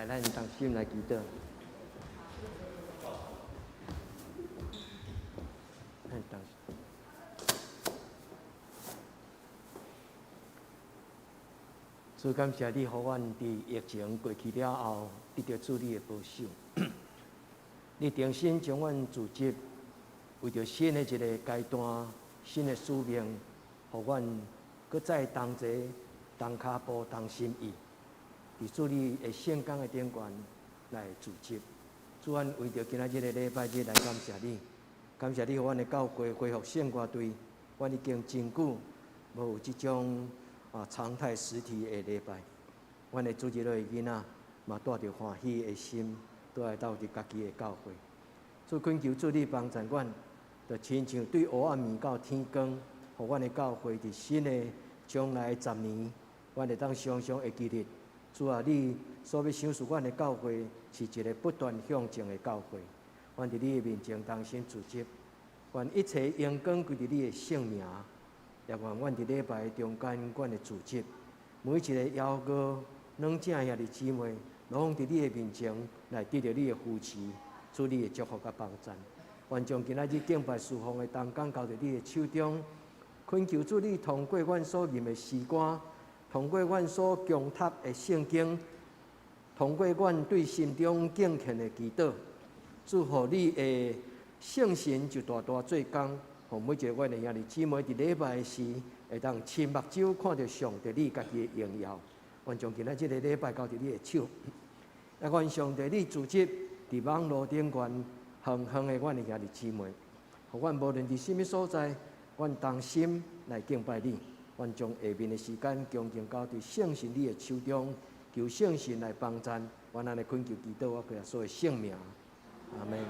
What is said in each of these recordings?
來，咱同心來祈禱。咱同心。主，感謝你，予阮佇疫情過去了後，得著主你的保守。你重新將阮組織，為著新的一个階段、新的使命，予阮閣再同齊、同跤步、同心意，佇主你的聖工的頂懸來組織。主，阮為著今仔日的禮拜日來感謝你，感謝你予阮的教會恢復聖歌隊，阮已經真久無有這種常態實體的禮拜，阮的主日的囡仔嘛帶著歡喜的心，倒來鬥佇家己的教會。主，懇求主你幫助阮，就親像對黑暗暝到天光，予阮的教會佇新的將來10年，阮會當常常會記得，主啊，你所欲賞賜阮的教會是一个不斷向前的教會。阮佇你的面前同心組織，願一切榮光歸佇你的聖名。也願阮佇禮拜中間，阮的組織，每一个枵餓軟正兄弟姊妹，攏佇你的面前來得著你的扶持，主你的祝福佮幫贊。願將今仔日敬拜事奉的同工交佇你的手中，懇求主你通過阮所吟的詩歌，通過阮所誦讀的聖經，通過阮對心中敬虔的祈禱，祝福你的聖神就大大做工。予每一个阮的兄弟姊妹佇禮拜時，會當親目睭看著上帝你家己的榮耀。願將今仔這个禮拜交佇你的手，也願上帝你組織佇網路頂懸遠遠的阮的兄弟姊妹，予阮無論佇啥物所在，阮同心來敬拜你。願將下面的時間恭敬交佇聖神你的手中，求聖神來幫贊。阮按呢懇求祈禱，我耶穌的聖名，阿門。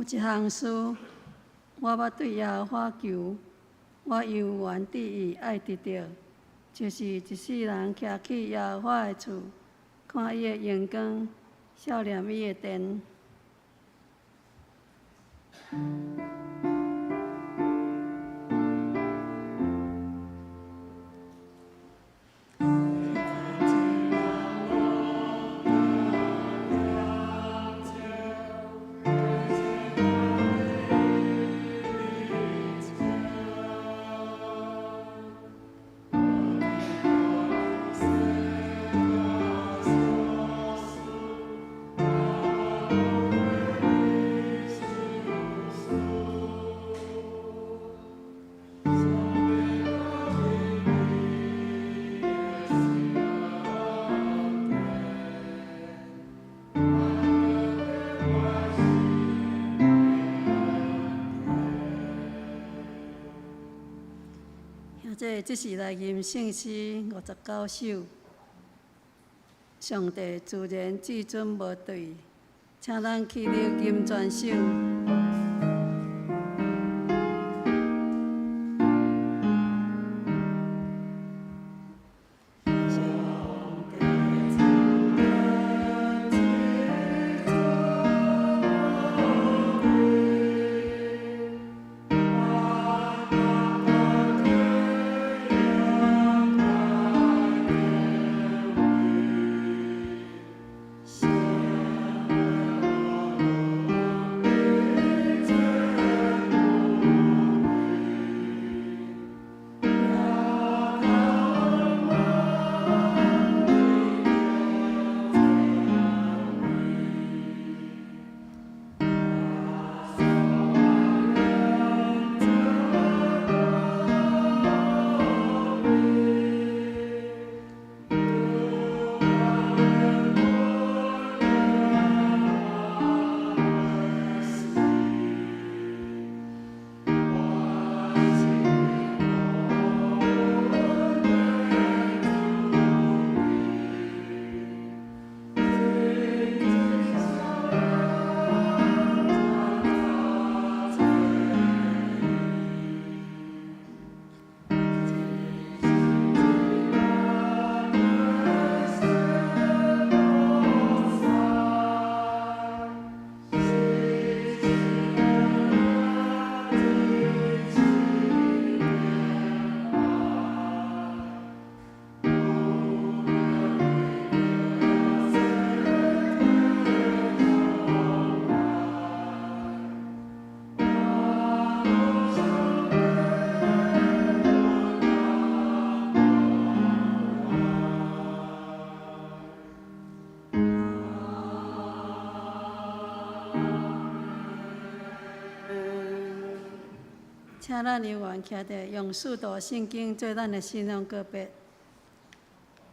有一項事，我欲對耶和華求，我猶原致意愛得著，就是一世人徛去耶和華的厝，看伊的榮光，數念伊的殿。兄弟，這是來吟聖詩59首。上帝自然至尊無對，請咱起立吟全首。請咱有緣徛佇用使徒聖經做咱的信仰告白。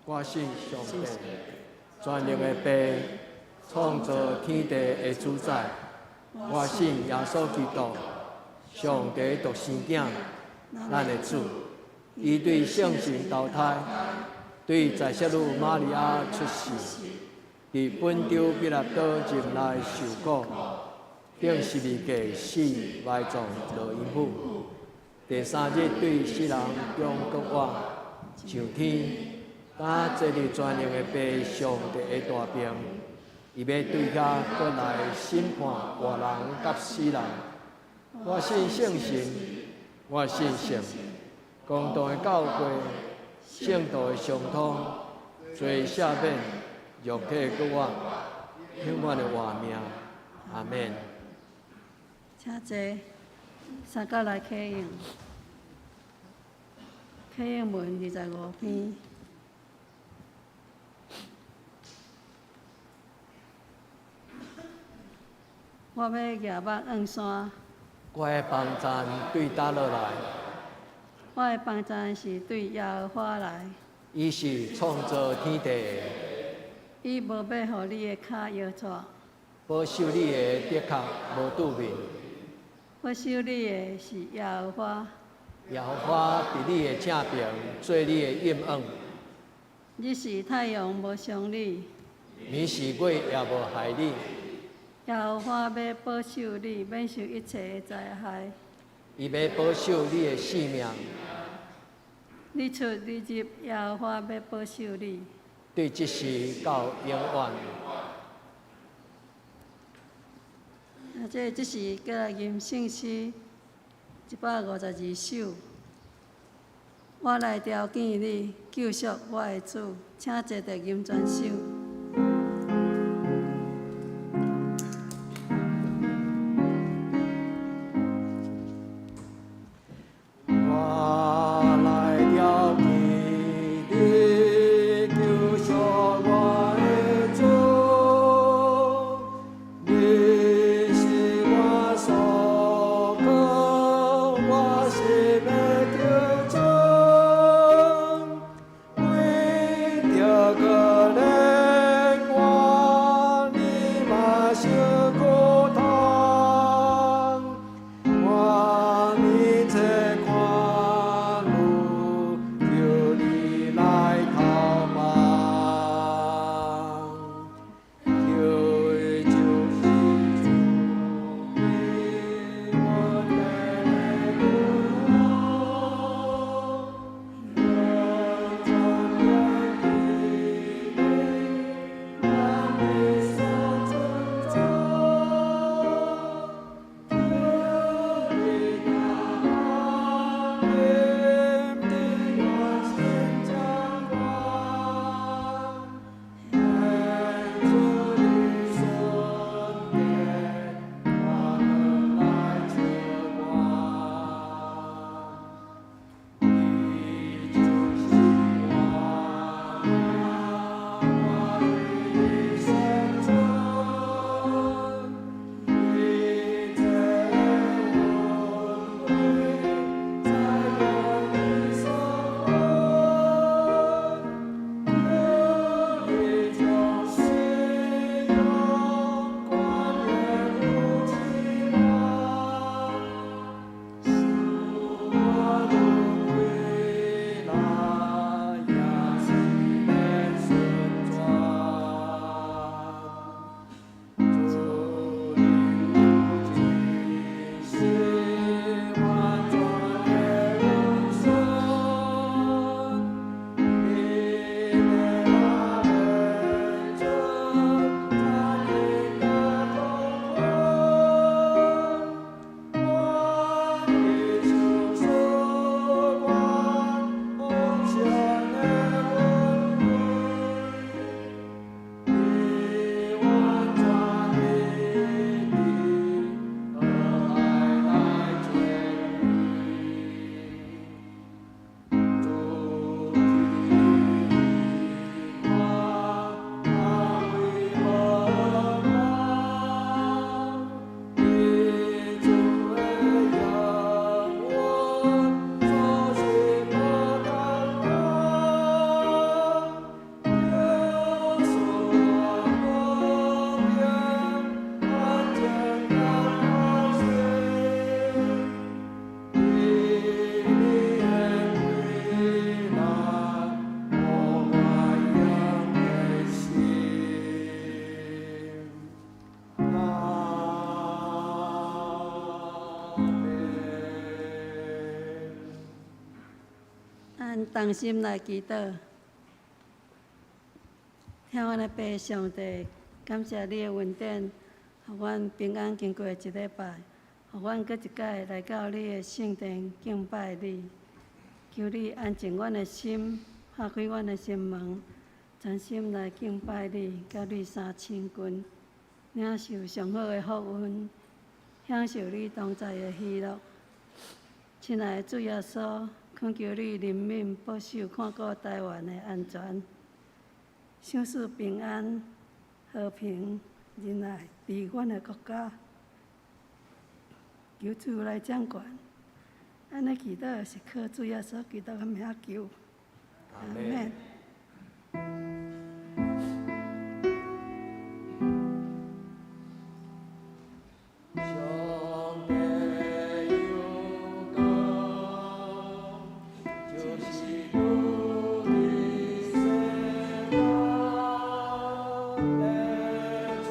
我信上帝，全能的父，創造天地的主宰。我信耶穌基督，上帝獨生囝，咱的主。伊對聖神投胎，對在聖女瑪利亞出世，佇本丟彼拉多入內受苦，釘十字架死埋葬落陰府，第三日對死人中復活，上天，敢坐佇全能的父上帝的大爿，伊欲對遐閣來審判活人佮死人。我信聖神，我信聖公同的教會，聖徒的相通，罪赦免，肉體的復活，永遠的活命。阿門。請坐，三角來啟用。啟用文25篇。我欲舉目向山。我的幫贊對佗落來？我的幫贊是對耶和華來。伊是創造天地的。伊無欲予你的跤搖掣。保守你的的確無拄面。保守你的是耶和華。耶和華佇你的正爿做你的蔭掩。日時太陽無傷你。暝時月也無害你。耶和華欲保守你，免受一切的災害。伊欲保守你的性命。你出你入，耶和華欲保守你。對這時到永遠。啊，這是閣來吟聖詩152首。我來朝見你，救贖我的主，請坐佇吟全首。我來朝見你，救贖我的主，你是我所靠，我心的救主，為著可憐我，你嘛受苦痛，我面前看路，求你來投望，求就是主你我的路，完全的你，你所尊重，求你降臨的我心掌管，願主的聖殿，我們來祝願。你就是我我的生存，一切恩惠在我的生活，求你將信用冠冕扶起我，使我能歸來也是免順轉。主你有是完全的恩順，你的那恩准在你的痛苦，我的救贖官奉獻的恩惠，你完全的和愛來眷戀，主替我為無望，你主的應允總是無同我，救贖我無邊，完全的保守，你的歸來，予我用的心。阿們。咱同心來祈禱，疼阮的父上帝，感謝你的恩典，予阮平安經過一禮拜，予阮閣一擺來到你的聖殿敬拜你。求你安靜阮的心，拍開阮的心門，專心來敬拜你，佮你相親近，領受上好的福分，享受你同在的喜樂。親愛的主耶穌，懇求你憐憫、保守、看顧台灣的安全，賞賜平安、和平、仁愛，佇阮的國家。求主來掌權。按呢祈禱是靠主耶穌基督的名求。阿們。上帝有講，就是主的世間的罪。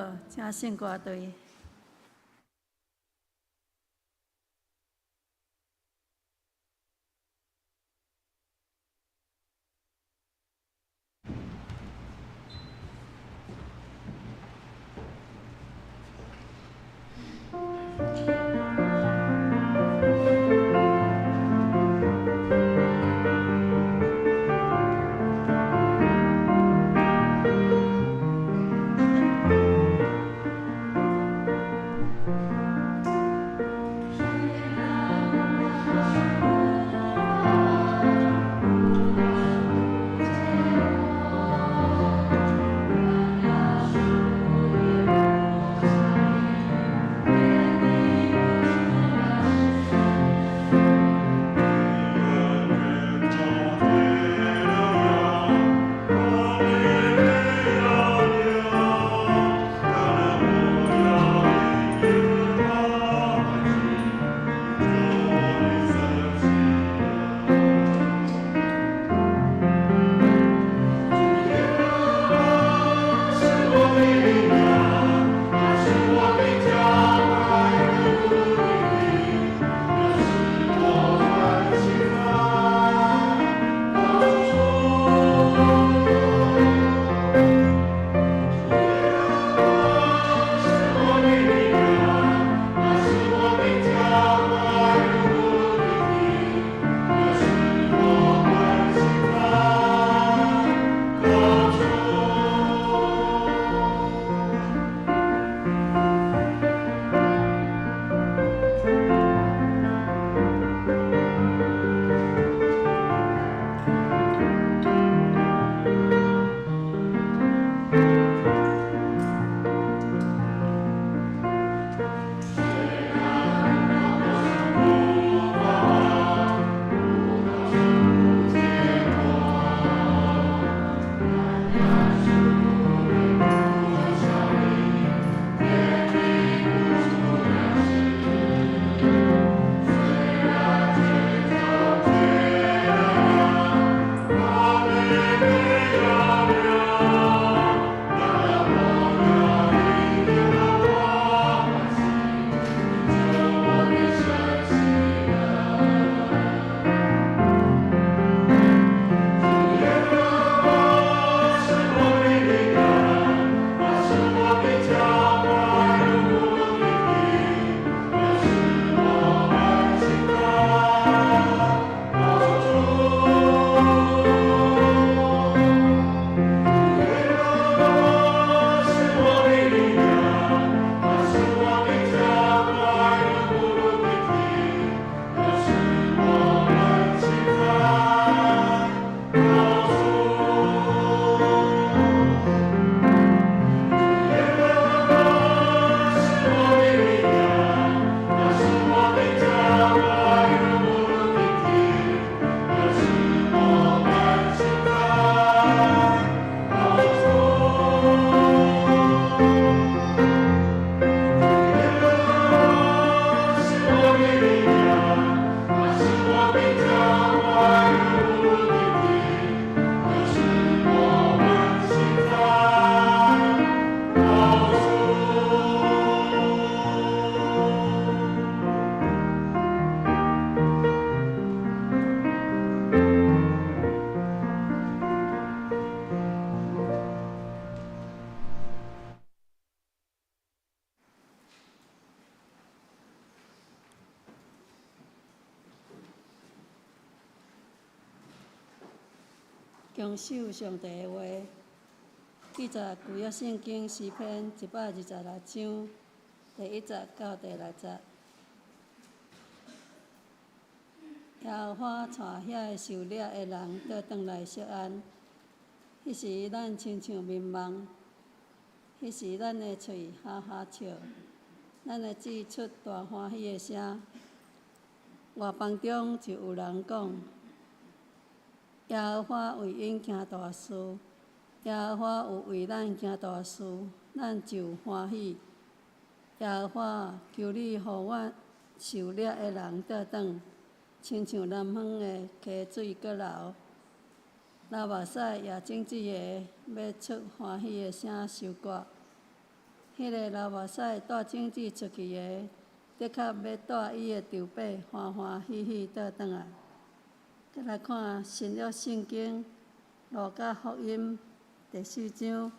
好，請聖歌隊。強守上帝的話，記載舊約聖經詩篇126章第一節到第六節。耶和華帶遐个受掠的人倒轉來錫安，彼時咱親像眠夢，彼時咱的喙哈哈笑，咱的舌出大歡喜的聲。外邦中就有人講：耶和華為𪜶行大事，耶和華有為咱行大事，咱就歡喜。耶和華，求你予阮受掠的人倒轉，親像南方的溪水閣流，流目屎也種子的，欲出歡喜的聲收割。彼个流目屎帶種子出去的，的確欲帶伊的丈伯歡歡喜喜倒轉來。閣來看新約聖經路加福音第四章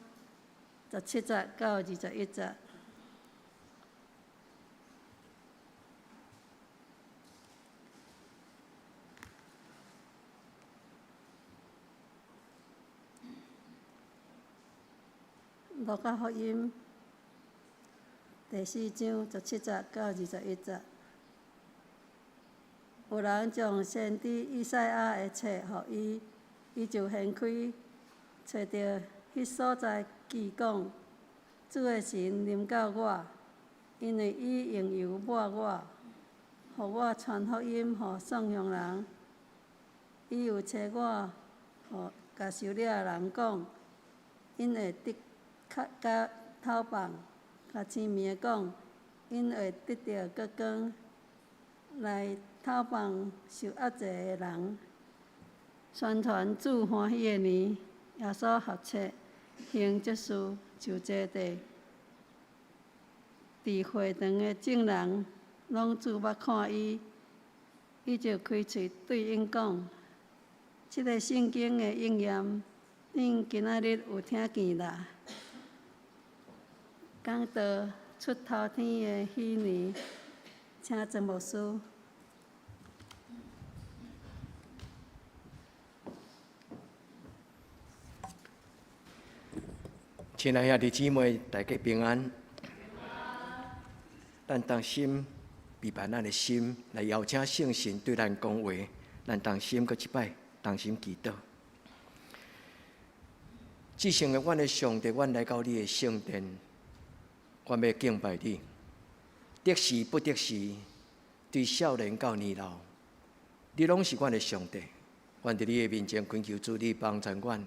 十七節到21節。路加福音第四章十七節到21節，有人將先知以賽亞的冊予伊，伊就掀開，揣著彼所在記講：主的神臨到我，因為伊用油抹我，予我傳福音予喪窮人。伊又差我予共受掠的人講，𪜶會得較透放，共癡迷的講，𪜶會得著閣光，來透放受壓制的人，宣傳主歡喜的年。耶穌合冊行這事，就坐佇佇會堂的眾人攏注目看伊，伊就開喙對𪜶講：這个聖經的應驗，恁今仔日有聽見啦。講到出頭天的彼年，請曾牧師。親愛兄弟姊妹，大家平安。咱同心預備咱的心，來邀請聖神對咱講話。咱同心閣一擺，同心祈禱。至聖的阮的上帝，阮來到你的聖殿，阮欲敬拜你。得時不得時，對少年到年老，你攏是阮的上帝。阮佇你的面前懇求主，你幫助阮，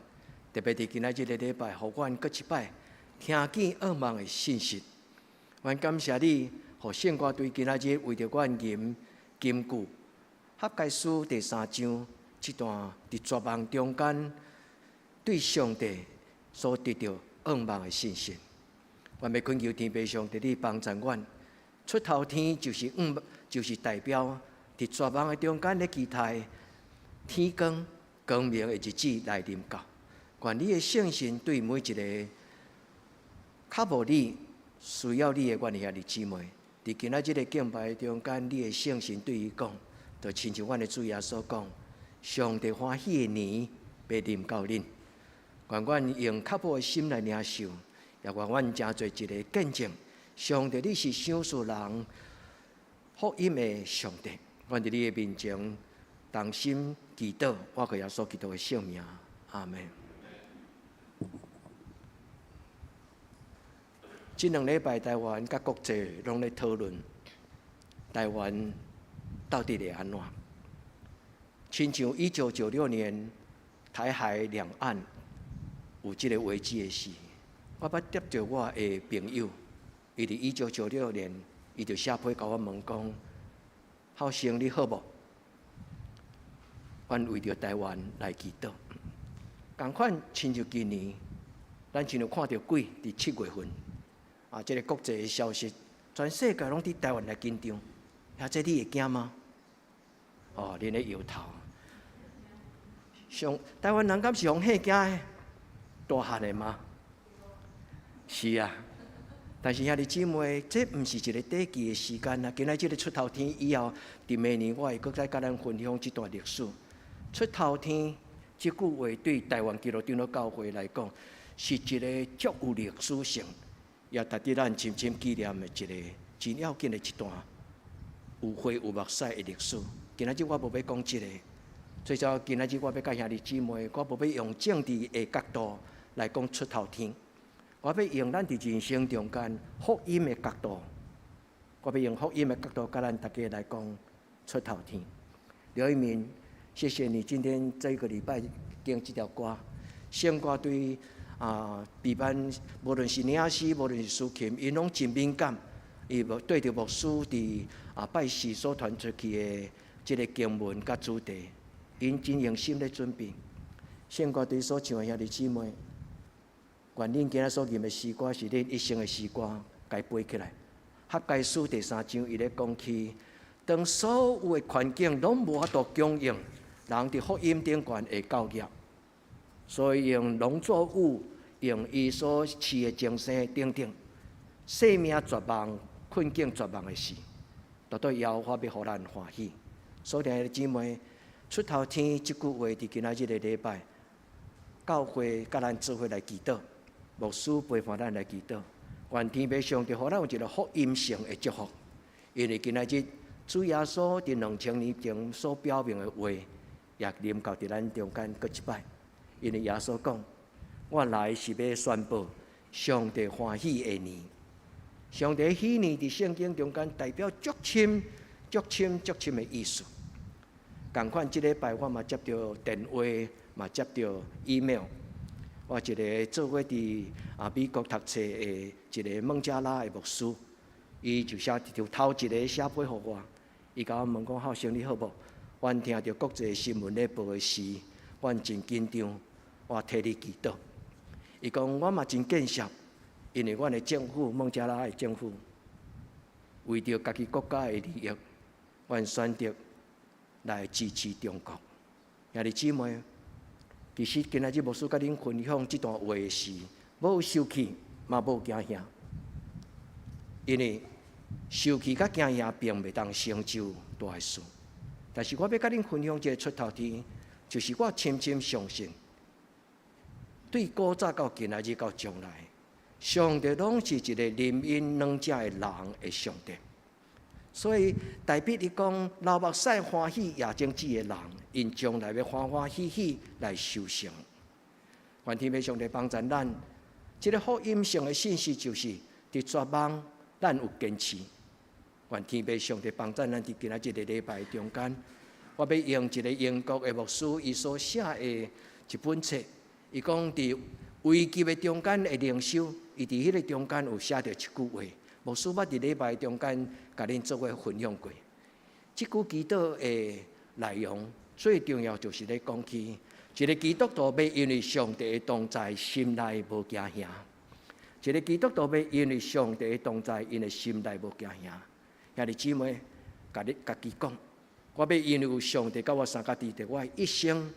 特別佇今仔這个禮拜，予阮閣一擺聽見仰望的信息。阮感謝你，予聖歌隊今仔日為著阮吟金句，哈該書第三章這段佇絕望中間對上帝所得著仰望的信息。阮欲懇求天父上帝，你幫助阮出頭天，就是仰，就是代表佇絕望的中間咧期待天光光明的日子來臨到。願你的聖神對每一个較無你需要你的阮的兄弟姊妹，佇今仔這个敬拜中間，你的聖神對伊講，就親像阮的主耶穌講，上帝歡喜的年欲臨到恁。願阮用較好的心來領受，也願阮成做一个見證。上帝，你是賞賜人福音的上帝。阮佇你的面前同心祈禱，我靠耶穌基督的聖名，阿們。這兩禮拜，台灣佮國際攏咧討論台灣到底會按怎？親像1996年台海兩岸有這个危機的時，我捌接著我的朋友，伊佇1996年，伊就寫批共我問講：孝成你好無？阮為著台灣來祈禱。仝款親像今年，咱親像看著鬼佇7月份，啊，這个國際的消息，全世界攏佇台灣來緊張，啊，這你會驚嗎？哦，恁咧搖頭。上台灣人敢是予嚇驚的？大漢的嗎？是啊，但是兄弟姊妹，這毋是一个短期的時間啊！今仔這个出頭天以後，佇明年我會閣再佮咱分享這段歷史。出頭天這句話對台灣基督長老教會來講，是一个足有歷史性，也值得咱深深紀念的一个真要緊的一段有血有目屎的歷史。今仔日我無欲講這个，最主要今仔日我欲佮兄弟姊妹，我無欲用政治的角度來講出頭天，我欲用咱佇人生中間福音的角度，我欲用福音的角度佮咱大家來講出頭天。劉一鳴，謝謝你今天這個禮拜揀這條歌，聖歌對啊，彼班無論是領詩，無論是司琴，𪜶攏真敏感，伊無對著牧師佇啊拜四所傳出去的這个經文佮主題，𪜶真用心咧準備。聖歌隊所唱的兄弟姊妹，願恁今仔所吟的詩歌是恁一生的詩歌，共伊背起來。哈該書第三章，伊咧講起，當所有的環境攏無法度供應，人佇福音頂懸會教業，所以用農作物，用伊所飼的精牲等等，生命絕望、困境絕望的時，獨對耶和華欲予咱歡喜。所以，兄弟姊妹，出頭天這句話，佇今仔日的禮拜，教會佮咱做伙來祈禱，牧師陪伴咱來祈禱。願天父上帝予咱有一个福音性的祝福，因為今仔日主耶穌佇2000年前所表明的話，也臨到佇咱中間閣一擺。因為耶穌講：我來是欲宣布上帝歡喜的年。上帝喜年佇聖經中間代表足深、足深、足深的意思。仝款，這禮拜我嘛接著電話，嘛接著 email。我一个做伙佇美國讀冊的一个孟加拉的牧師，伊就寫就頭一个寫批予我，伊共我問講：孝生你好無？阮聽著國際新聞咧報的時，阮真緊張，我替你祈禱。伊講我嘛真見笑，因為阮的政府孟加拉的政府為著家己國家的利益，阮選擇來支持中國。兄弟姊妹，其實今仔日牧師共恁分享這段話時，無受氣，嘛無驚嚇，因為受氣佮驚嚇並袂當成就大的事。但是我欲共恁分享這个出頭天，就是我深深相信，對古早到今仔日到將來，上帝攏是一个憐憫軟弱的人的上帝。所以大衛伊講流目屎歡喜夜種子的人，𪜶將來欲歡歡喜喜來收成。願天父上帝幫助咱，這个福音性的信息就是佇絕望，咱有堅持。願天父上帝幫助咱佇今仔這个禮拜中間，我欲用一个英國的牧師伊所寫的一本冊，伊講佇危急的中間的靈修，伊佇彼个中間有寫著一句話。牧師捌佇禮拜中間共恁做伙分享過。這句祈禱的內容最重要就是咧講起，一个基督徒欲因為上帝的同在，心內無驚嚇。一个基督徒欲因為上帝的同在，𪜶的心內無驚嚇。兄弟姊妹，共你家己講，我欲因為有上帝佮我相佮佇佇，我一生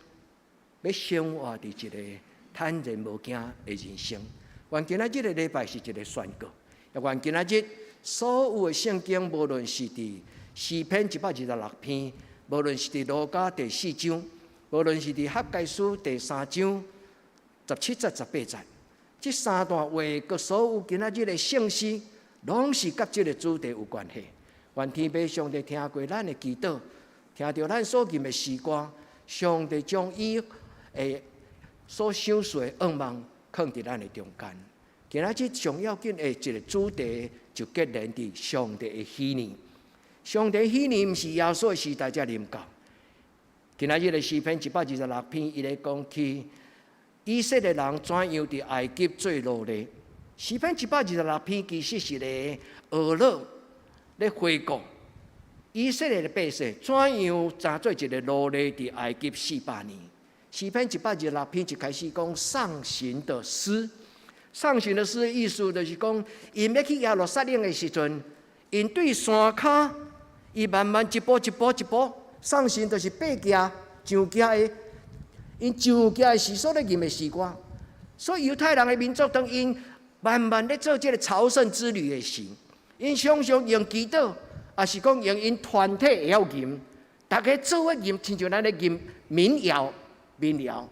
欲生活佇一个坦然無驚的人生。願今仔這个禮拜是一个宣告。願今仔日所有的聖經，無論是佇詩篇126篇，無論是佇路加第四章，無論是佇哈該書第三章17節、18節，這三段話，佮所有今仔日的聖詩，攏是佮這个主題有關係。願天父上帝聽過咱的祈禱，聽著咱所吟的詩歌，上帝將伊的所賞賜的恩望囥佇咱的中間。今仔日上要緊的一个主題，就結連佇上帝的喜年。上帝喜年毋是耶穌的時代才臨到。今仔日的詩篇126篇，伊咧講起以色列人怎樣佇埃及做奴隸。詩篇一百二十六篇其實是咧呵咾咧回顧以色列的百姓怎樣當做一个奴隸佇埃及400年。詩篇一百二十六篇一開始講上行的詩。上行的詩的意思就是講，𪜶欲去耶路撒冷的時陣，𪜶對山跤，伊慢慢一步一步一步上行，就是爬行上行的，𪜶上行的時所咧吟的詩歌。所以猶太人的民族，當𪜶慢慢咧做這个朝聖之旅的時，𪜶常常用祈禱，抑是講用𪜶團體會曉吟，逐家做伙吟，親像咱咧吟民謠、民謠。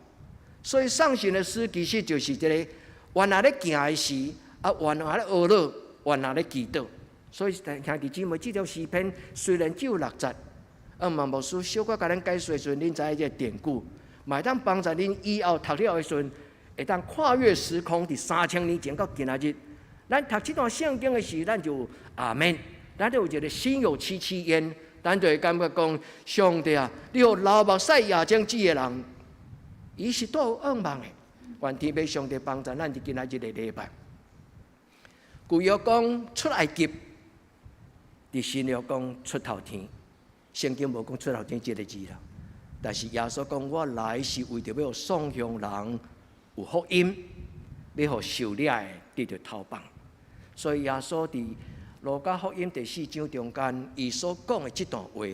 所以上行的詩其實就是這个。原來咧行的時，原來咧呵咾，原來咧祈禱。所以兄弟姊妹，這條詩篇雖然只有六節，嘛牧師小可共恁解說時陣，恁知影這个典故，嘛會當幫助恁以後讀了的時陣，會當跨越時空，佇3000年前到今仔日，咱讀這段聖經的時，咱就阿門，咱就有一个心有戚戚焉，咱就會感覺講，上帝啊，你予流目屎也種子的人，伊是帶有向望的。願天父上帝幫助咱佇今仔日个禮拜。舊約講出埃及，佇新約講出頭天。聖經無講出頭天這个字啦，但是耶穌講我來是為著欲予喪鄉人有福音。欲予受掠的得著逃放。所以耶穌佇路加福音第四章中間，伊所講的這段話，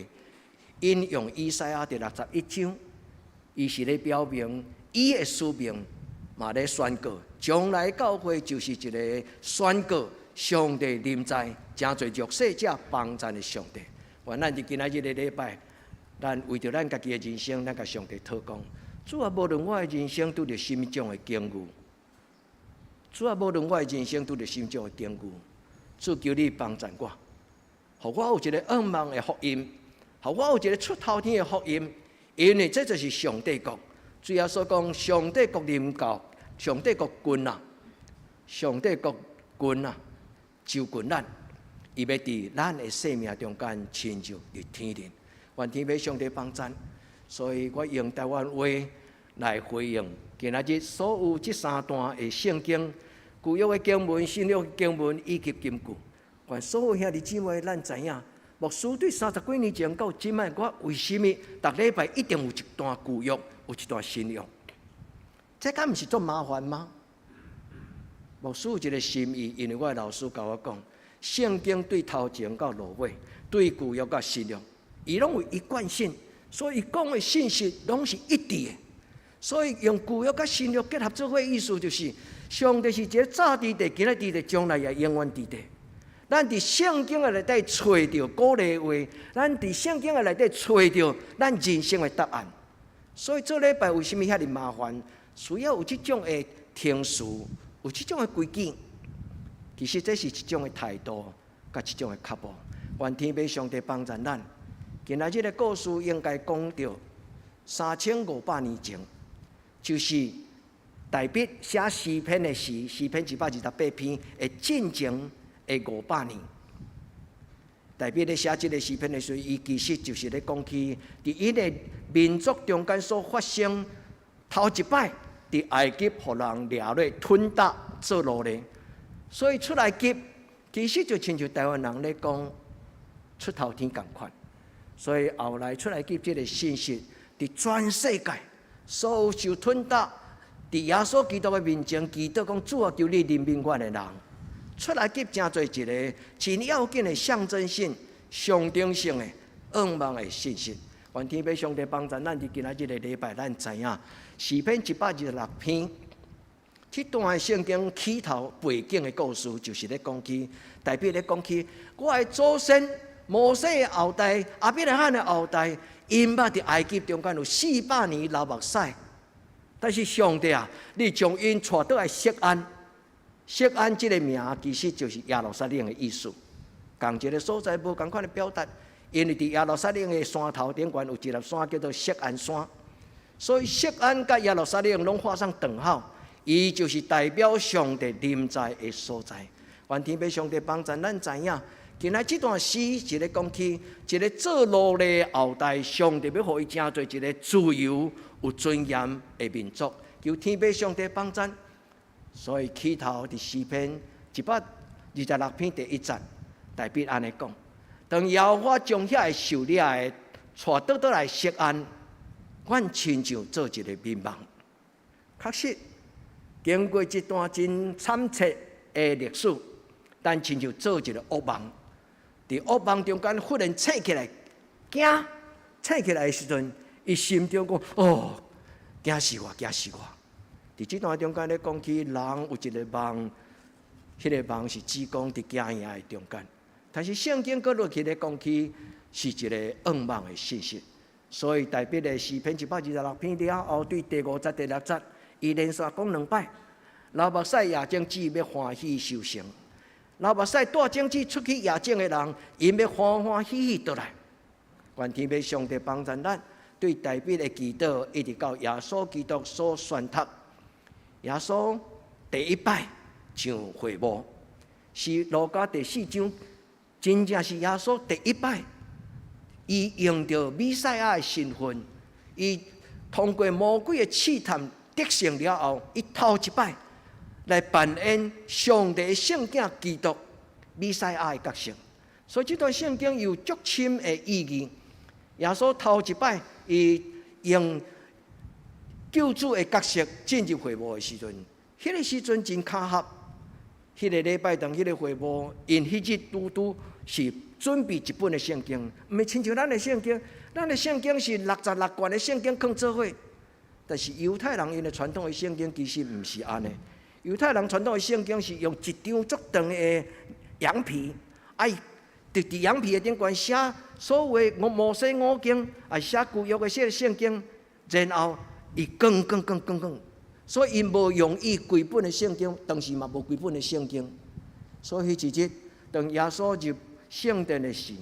引用以賽亞第61章，伊是咧表明伊的使命，嘛咧宣告將來教會就是一个宣告上帝臨在，誠濟弱勢者幫贊的上帝。願咱佇今仔日的禮拜，咱為著咱家己的人生，咱共上帝禱告。主啊，無論我的人生拄著啥物種的境遇，主啊，無論我的人生拄著啥物種的境遇，主求你幫贊我，予我有一个向望的福音，予我有一个出頭天的福音，因為這就是上帝國。主耶穌講，上帝國臨到，上帝國近啊，上帝國近啊，就近咱，伊欲佇咱的生命中間親像日天靈，願天父上帝幫贊。所以我用台灣話來回應今仔日所有這三段的聖經、舊約的經文、新約的經文以及金句。願所有兄弟姊妹，咱知影，牧師對三十幾年前到這擺，我為啥物逐禮拜一定有一段舊約，有一段新約？這敢毋是足麻煩嗎？牧師有一个心意，因為我的老師共我講，聖經對頭前到落尾，對舊約佮新約，伊攏有一貫性。所以講的信息攏是一致的，所以用舊約佮新約結合做伙，意思就是，上帝是一个早佇地，今仔佇地，將來也永遠佇地。咱佇聖經的內底揣著鼓勵話，咱佇聖經的內底揣著咱人生的答案。所以做禮拜為啥物遐爾麻煩？需要有這種的程序，有這種的規矩。其實這是一種的態度，佮這種的腳步。願天父上帝幫助咱。今仔日的故事應該講著3500年前，就是大衛寫詩篇的時，詩篇128篇的進前的500年。大衛咧寫這个詩篇的時，伊其實就是咧講起，佇𪜶的民族中間所發生頭一擺佇埃及予人掠落吞打做奴隸，所以出埃及其實就親像台灣人咧講出頭天仝款。所以後來出埃及這个信息，佇全世界所有受吞打，佇耶穌基督的面前祈禱講主啊，求你憐憫阮的人。出埃及成做一个真要緊的象徵性、象徵性的向望的信息。願天父上帝幫助咱佇今仔日个禮拜，咱知影詩篇126篇，這段聖經起頭背景的故事，就是咧講起，代表咧講起我的祖先摩西的後代、亞伯拉罕的後代，𪜶捌佇埃及中間有四百年流目屎，但是上帝啊，你將𪜶帶倒來錫安。錫安這个名其實就是耶路撒冷的意思，仝一个所在無仝款的表達，因為佇耶路撒冷的山頭頂懸有一粒山叫做錫安山，所以錫安佮耶路撒冷攏畫上等號，伊就是代表上帝臨在的所在。願天父上帝幫助咱知影，今仔這段詩是咧講起一个做奴隸的後代，上帝欲予伊成做一个自由有尊嚴的民族，求天父上帝幫贊。所以起頭佇詩篇126篇第一節，大衛按呢講：當耶和華將遐个受掠的帶倒倒來錫安，阮親像做一个美夢。確實，經過這段真慘切的歷史，咱親像做一个惡夢。佇惡夢中間忽然醒起來，驚醒起來的時陣，伊心中講：哦，驚死我，驚死我！佇這段中間咧講起，人有一个夢，彼个夢是指講佇驚嚇的中間。但是聖經閣落去咧講起，是一个向望的信息。所以大衛的詩篇126篇了後，對第五節、第六節，伊連續講兩擺，流目屎野種子欲歡喜收成，流目屎帶種子出去野種的人，𪜶欲歡歡喜喜倒來。願天父上帝幫助咱，對大衛的祈禱，一直到耶穌基督所宣讀。耶穌第一擺上會幕，是路加第四章，真正是耶穌第一擺，伊用著彌賽亞的身份，伊通過魔鬼的試探得勝了後，伊頭一擺來扮演上帝的聖子基督彌賽亞的角色，所以這段聖經有足深的意義。耶穌頭一擺，伊用救主的角色進入會幕的時陣，彼個時陣真巧合，彼個禮拜堂彼個會幕，𪜶彼日拄拄是準備一本的聖經，毋是親像咱的聖經，咱的聖經是66卷的聖經囥做伙。但是猶太人𪜶的傳統的聖經其實毋是按呢。猶太人傳統的聖經是用一張足長的羊皮，啊，伊佇羊皮的頂懸寫所謂我摩西五經，啊寫舊約的這個聖經，然後伊捲捲捲捲捲，所以𪜶無用伊規本的聖經，當時嘛無規本的聖經，所以彼一日當耶穌入聖殿的時，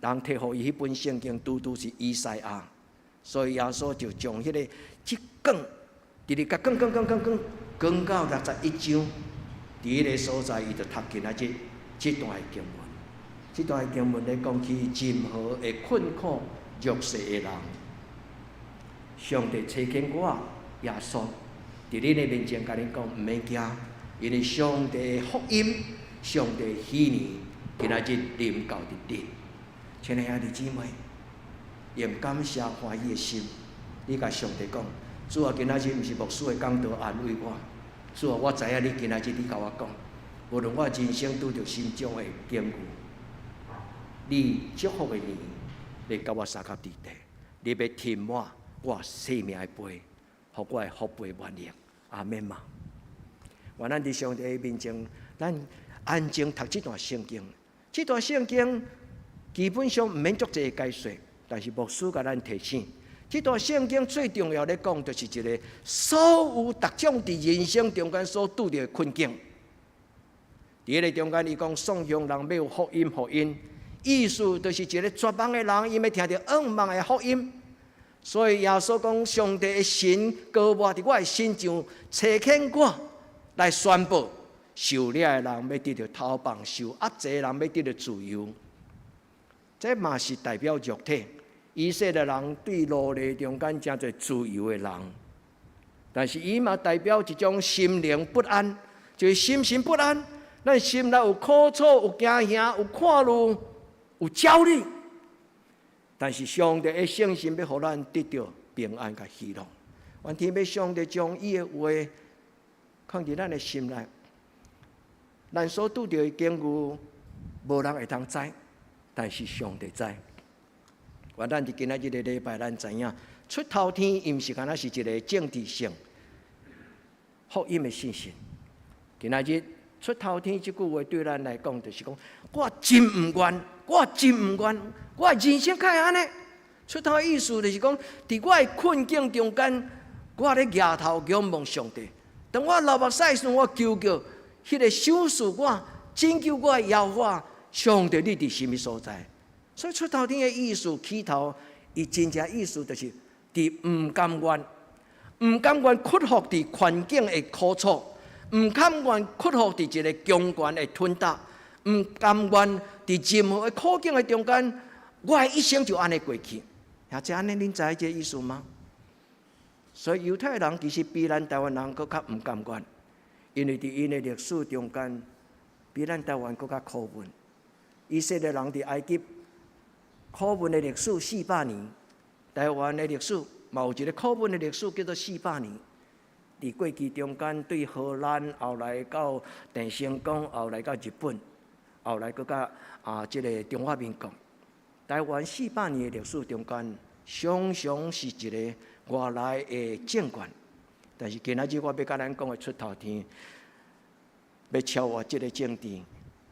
人提予伊彼本聖經，拄拄是以賽亞。所以耶穌就將彼个這卷，直直共捲捲捲捲捲，捲到61章，佇彼个所在，伊就讀今仔日這段的經文。這段的經文咧講起任何會困苦弱勢的人，上帝差遣我耶穌，佇恁的面前共恁講，毋免驚，因為上帝的福音、上帝的喜年，今仔日臨到佇恁。親愛兄弟姊妹，用感謝歡喜的心，你共上帝講：主啊，今仔日毋是牧師的講道安慰我。主啊，我知影你今仔日你共我講，無論我人生拄著啥物種的境遇，你祝福的年，你共我相佮佇底，你欲添滿我生命的杯，予我的福杯滿溢。阿們嗎？願咱佇上帝的面前，咱安靜讀這段聖經。這段聖經基本上毋免足濟解說。但是牧師共咱提醒，這段聖經最重要咧講，就是一个所有逐種佇人生中間所拄著的困境。佇彼个中間，伊講喪鄉人欲有福音，福音意思就是一个絕望的人，伊欲聽著向望的福音。所以耶穌講，上帝的神膏抹佇我的身上，差遣我來宣布，受掠的人欲得著投放，受壓制的人欲得著自由。這嘛是代表肉體。以色列人對奴隸中間誠濟自由的人，但是伊嘛代表一種心靈不安，就是心神不安。咱心內有苦楚、有驚嚇、有看慮、有焦慮。但是上帝的聖神欲予咱得著平安佮喜樂。願天父上帝將伊的話放佇咱的心內，咱所拄著的境遇，無人會當知，但是上帝知。願咱佇今仔日个禮拜，咱知影出頭天，伊毋是干焦是一个政治性福音的信息。今仔日出頭天這句話對咱來講，就是講我真毋願，我真毋願，我人生敢會按呢？出頭意思就是講，佇我的困境中間，我咧舉頭仰望上帝。當我流目屎時，我求叫彼个賞賜我、拯救我的耶和華上帝，你佇啥物所在？所以出頭天的意思，起頭，伊真正意思就是佇毋甘願、毋甘願屈服佇環境的苦楚，毋甘願屈服佇一个強權的吞打，毋甘願佇任何的苦境的中間，我的一生就按呢過去。也這按呢，恁知影這个意思嗎？所以猶太人其實比咱台灣人閣較毋甘願，因為佇𪜶的歷史中間，比咱台灣閣較苦悶。以色列人佇埃及苦悶的歷史四百年，台灣的歷史嘛有一个苦悶的歷史，叫做四百年。佇過去中間，對荷蘭，後來到鄭成功，後來到日本，後來閣到啊這个中華民國。台灣四百年的歷史中間，常常是一个外來的政權。但是今仔日我欲共咱講的出頭天，欲超越這个政治。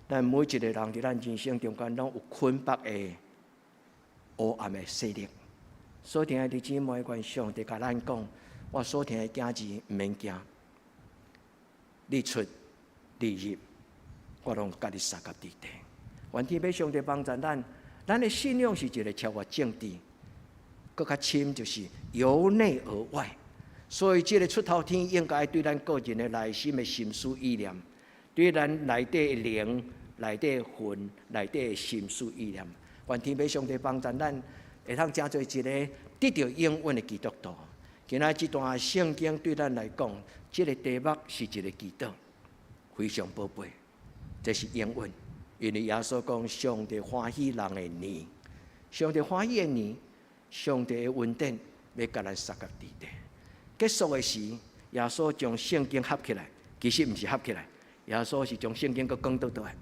咱每一个人佇咱人生中間，攏有捆綁的黑暗的勢力。所以，兄弟姊妹，願上帝共咱講，我所疼的囝兒毋免驚，你出你入，我攏佮你相佮佇底。願天父上帝幫助咱，咱的信仰是一个超越政治，閣較深就是由內而外。所以，這个出頭天應該對咱個人的內心的心思意念，對咱內底的靈、內底的魂、內底的心思意念。願天父上帝幫助咱，會當成做一个得著應允的基督徒。今仔這段聖經對咱來講，這个題目是一个祈禱，非常寶貝。這是應允，因為耶穌講上帝歡喜人的年，上帝歡喜的年，上帝的恩典欲共咱相佮佇底。結束的時，耶穌將聖經合起來，其實毋是合起來，耶穌是將聖經閣講倒來。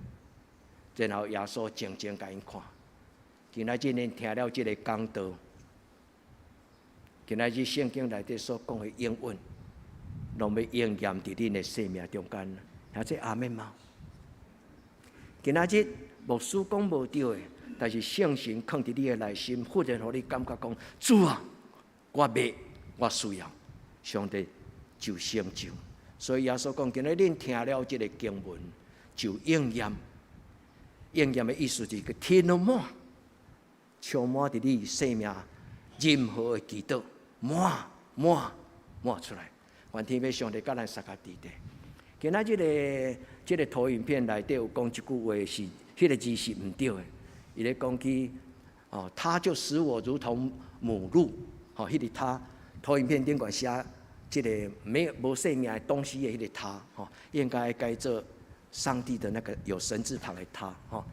然後耶穌靜靜共𪜶看。今仔日恁聽了這個講道，今仔日聖經內底所講的應允，攏欲應驗佇恁的生命中間。聽這阿們嗎？今仔日牧師講無對的，但是聖神囥佇你的內心，忽然予你感覺講：主啊，我欲，我需要，上帝就成就。所以耶穌講，今日恁聽了這個經文，就應驗。應驗的意思就是聽了滿，充滿佇你生命任何的祈禱，滿滿滿出來。願天父上帝佮咱相佮佇咧。今仔這個投影片內底有講一句話是，彼個字是毋對的。伊咧講起哦，他就使我如同母鹿，吼，彼個他投影片頂懸寫這個沒有無生命的東西的彼個他，吼，應該改做上帝的那個有神字旁的他，吼。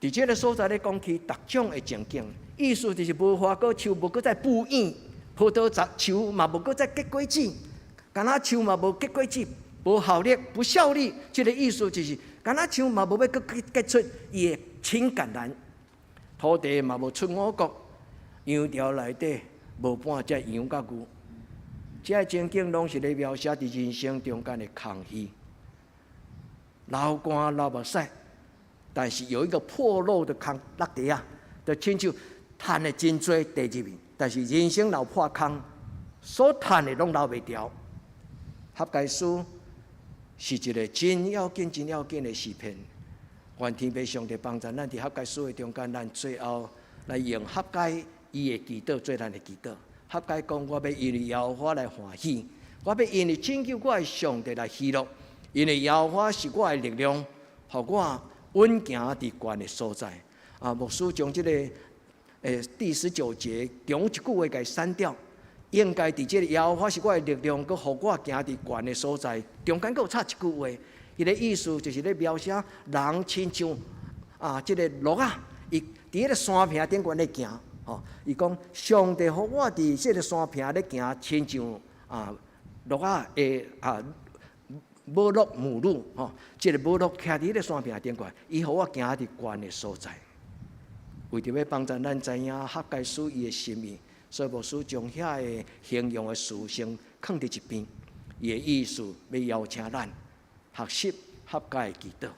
佇這個所在咧講起逐種的情景，意思就是無花果樹無閣再布湧，葡萄樹嘛無閣再結果子，橄欖樹嘛無結果子。無效力，不效力，這個意思就是，橄欖樹嘛無欲閣結出伊的青橄欖，土地嘛無出五穀，羊牢內底無半隻羊佮牛，這个情景攏是咧描寫佇人生中間的空虛，流汗流目屎，但是有一個破落的空落地啊，就親像趁的真濟地入去，但是人生若破空，所趁的攏留袂牢。哈該書是一個真要緊、真要緊的詩篇。願天父上帝幫助咱佇哈該書的中間，咱最後來用哈該伊的祈禱做咱的祈禱。哈該講：我欲因為耶和華來歡喜，我欲因為拯救我的上帝來喜樂，因為耶和華是我的力量，予我穩行佇懸的所在。啊，牧師將這個第19節中一句話共刪掉。應該佇這個耶和華是我的力量，閣予我行佇懸的所在，中間閣有插一句話，伊個意思就是咧描寫人親像啊，這個鹿仔，伊佇彼個山坪頂懸咧行，吼，伊講上帝予我佇這個山坪咧行，親像啊鹿仔的啊母鹿母鹿，吼，這個母鹿徛佇彼個山坪頂懸，伊予我行佇懸的所在，為著欲幫助咱知影哈該書伊的心意。所以牧師將遐个形容的詞先囥佇一邊，伊的意思欲邀請咱學習哈該的祈禱，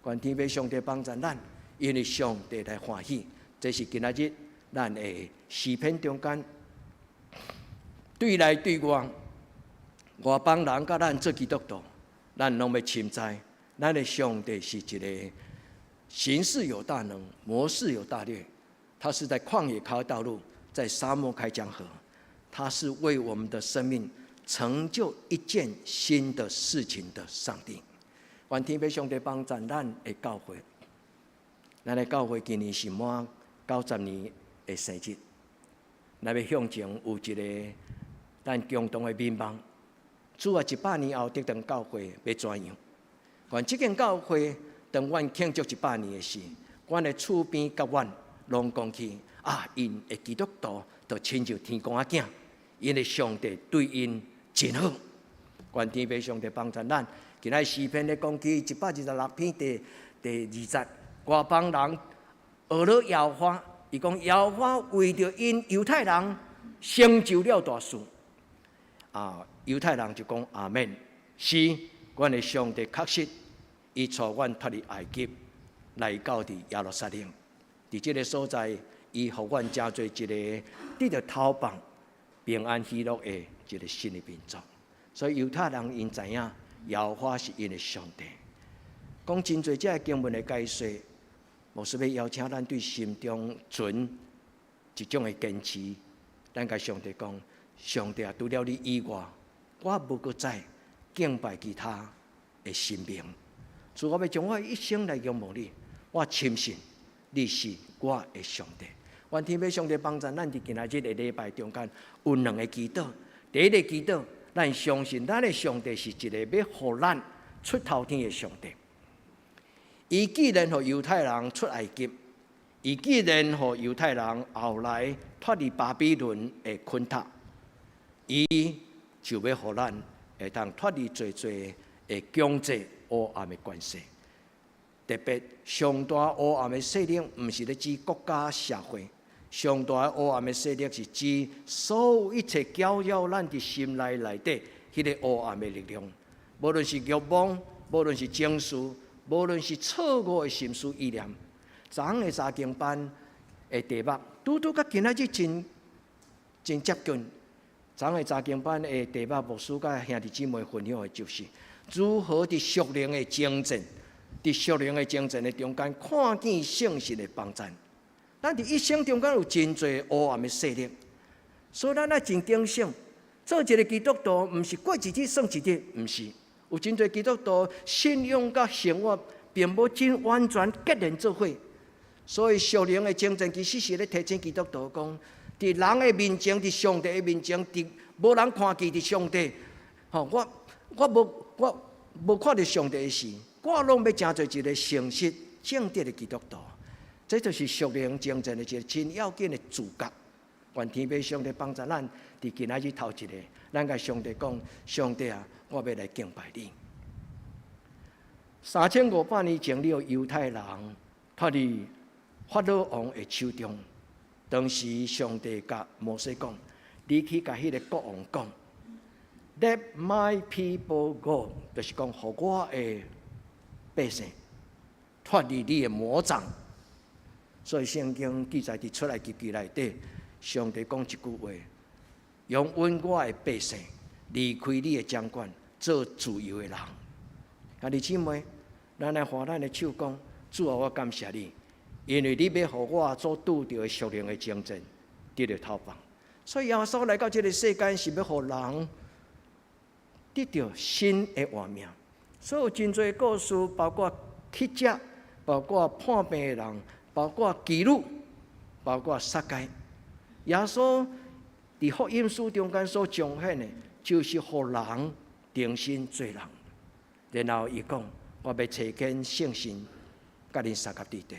願天父上帝幫助咱，因為上帝來歡喜。這是今仔日咱的詩篇中間對內對外，外邦人佮咱做基督徒，咱攏欲深知，咱的上帝是一个行事有大能，謀事有大略，他是在曠野開道路，在沙漠開江河，他是為我們的生命成就一件新的事情的上帝。願天父上帝幫助咱的教會，咱的教會今年是滿90年的生日，咱欲向前有一個咱共同的願望。主啊，100年後得堂教會欲怎樣？願這間教會當阮慶祝一百年的時，阮的厝邊佮阮攏講起。啊！𪜶的基督徒就親像天公仔囝，𪜶的上帝對𪜶真好。願天父上帝幫助咱。今仔詩篇咧講起126篇第2節，外邦人學了耶和華，伊講耶和華為著𪜶猶太人成就了大事。啊，猶太人就講阿們，是，阮的上帝確實，伊帶阮脫離埃及，來到佇耶路撒冷，佇這个所在，伊予阮成做一個得著頭放平安喜樂的一個新的民族。所以猶太人𪜶知影耶和華是𪜶的上帝。講真濟這个經文的解說，牧師欲邀請咱對心中存一種的堅持，咱共上帝講：上帝啊，除了你以外，我無閣再敬拜其他的神明。主，我欲將我的一生來仰望你，我深信你是我的上帝。願天父上帝幫助咱佇今仔日的禮拜中間有兩个祈禱。第一个祈禱，咱相信咱的上帝是一個欲予咱出頭天的上帝。伊既然予猶太人出埃及，伊既然予猶太人後來脫離巴比倫的捆綁，伊就欲予咱會當脫離濟濟的強制黑暗的權勢。特別上大黑暗的勢力，毋是咧指國家社會，上大的黑暗的勢力是指所有一切攪擾咱佇心內內底彼个黑暗的力量。無論是慾望，無論是情緒，無論是錯誤的心思意念。昨昏的查經班的題目，拄拄佮今仔日真真接近。昨昏的查經班的題目，牧師佮兄弟姊妹分享的就是，如何佇屬靈的征戰，佇屬靈的征戰的中間，看見聖神的幫贊。咱佇一生中間有真濟黑暗的勢力，所以咱愛真警醒。做一个基督徒，毋是過一日算一日，毋是。有真濟基督徒信仰佮生活並無真完全結連做伙，所以屬靈的征戰其實是咧提醒基督徒講，佇人的面前，佇上帝的面前，佇無人看見佇上帝，吼，我無看著上帝的時，我攏欲成做一个誠實正直的基督徒。這就是屬靈征戰的一个真要緊的自覺。願天父上帝幫助咱，佇今仔日頭一个，咱共上帝講：上帝啊，我欲來敬拜你。3500年前，了猶太人脫離法老王的手中，當時上帝共摩西講：你去共彼个國王講，Let my people go，就是講，予我的百姓脫離你的魔掌。所以聖經記載佇出埃及記內底，上帝講一句話：容允我的百姓離開你的掌管，做自由的人。兄弟姊妹，咱來揮咱的手講：主啊，我感謝你，因為你欲予我所拄著的屬靈的征戰得著透放。所以耶穌來到這个世間，是欲予人得著新的活命。所以真濟故事，包括乞食，包括破病的人，包括妓女，包括撒該。耶穌佇福音書中間所彰顯的，就是予人重新做人。然後伊講：我欲差遣聖神，佮恁相佮佇地。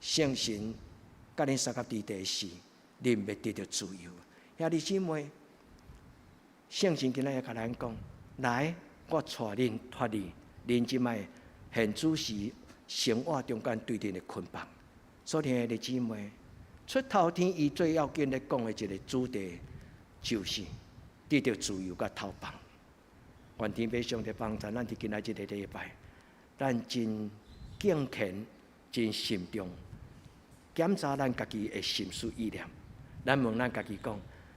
聖神佮恁相佮佇地時，恁欲得著自由。兄弟姊妹，聖神今仔日共咱講：來，我帶恁脫離恁這擺現此時生活中間對恁的捆綁。所以兄弟姊妹，出頭天伊最要緊咧講的一个主題，就是得著自由佮透放。願天父上帝幫助咱佇今仔這个禮拜，咱真敬虔、真慎重，檢查咱家己的心思意念。咱問咱家己講：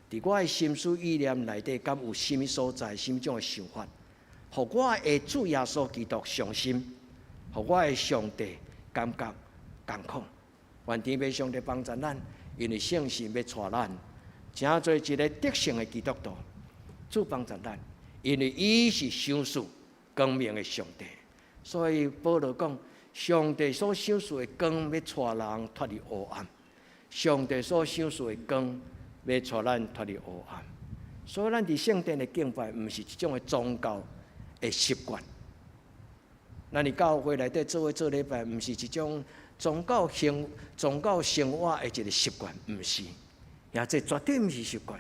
佇我的心思意念內底，敢有啥物所在、啥物種的想法，予我的主耶穌基督傷心，予我的上帝感覺艱苦。願天父上帝幫助咱，因為聖神欲帶咱，成做一个得勝的基督徒。主幫助咱，因為伊是賞賜光明的上帝。所以保羅講，上帝所賞賜的光，欲帶人脫離黑暗；上帝所賞賜的光，欲帶咱脫離黑暗。所以，咱佇聖殿的敬拜，毋是一種的宗教的習慣。咱佇教會內底做伙做禮拜，毋是一種宗教生活的一个習慣，毋是。也這絕對毋是習慣，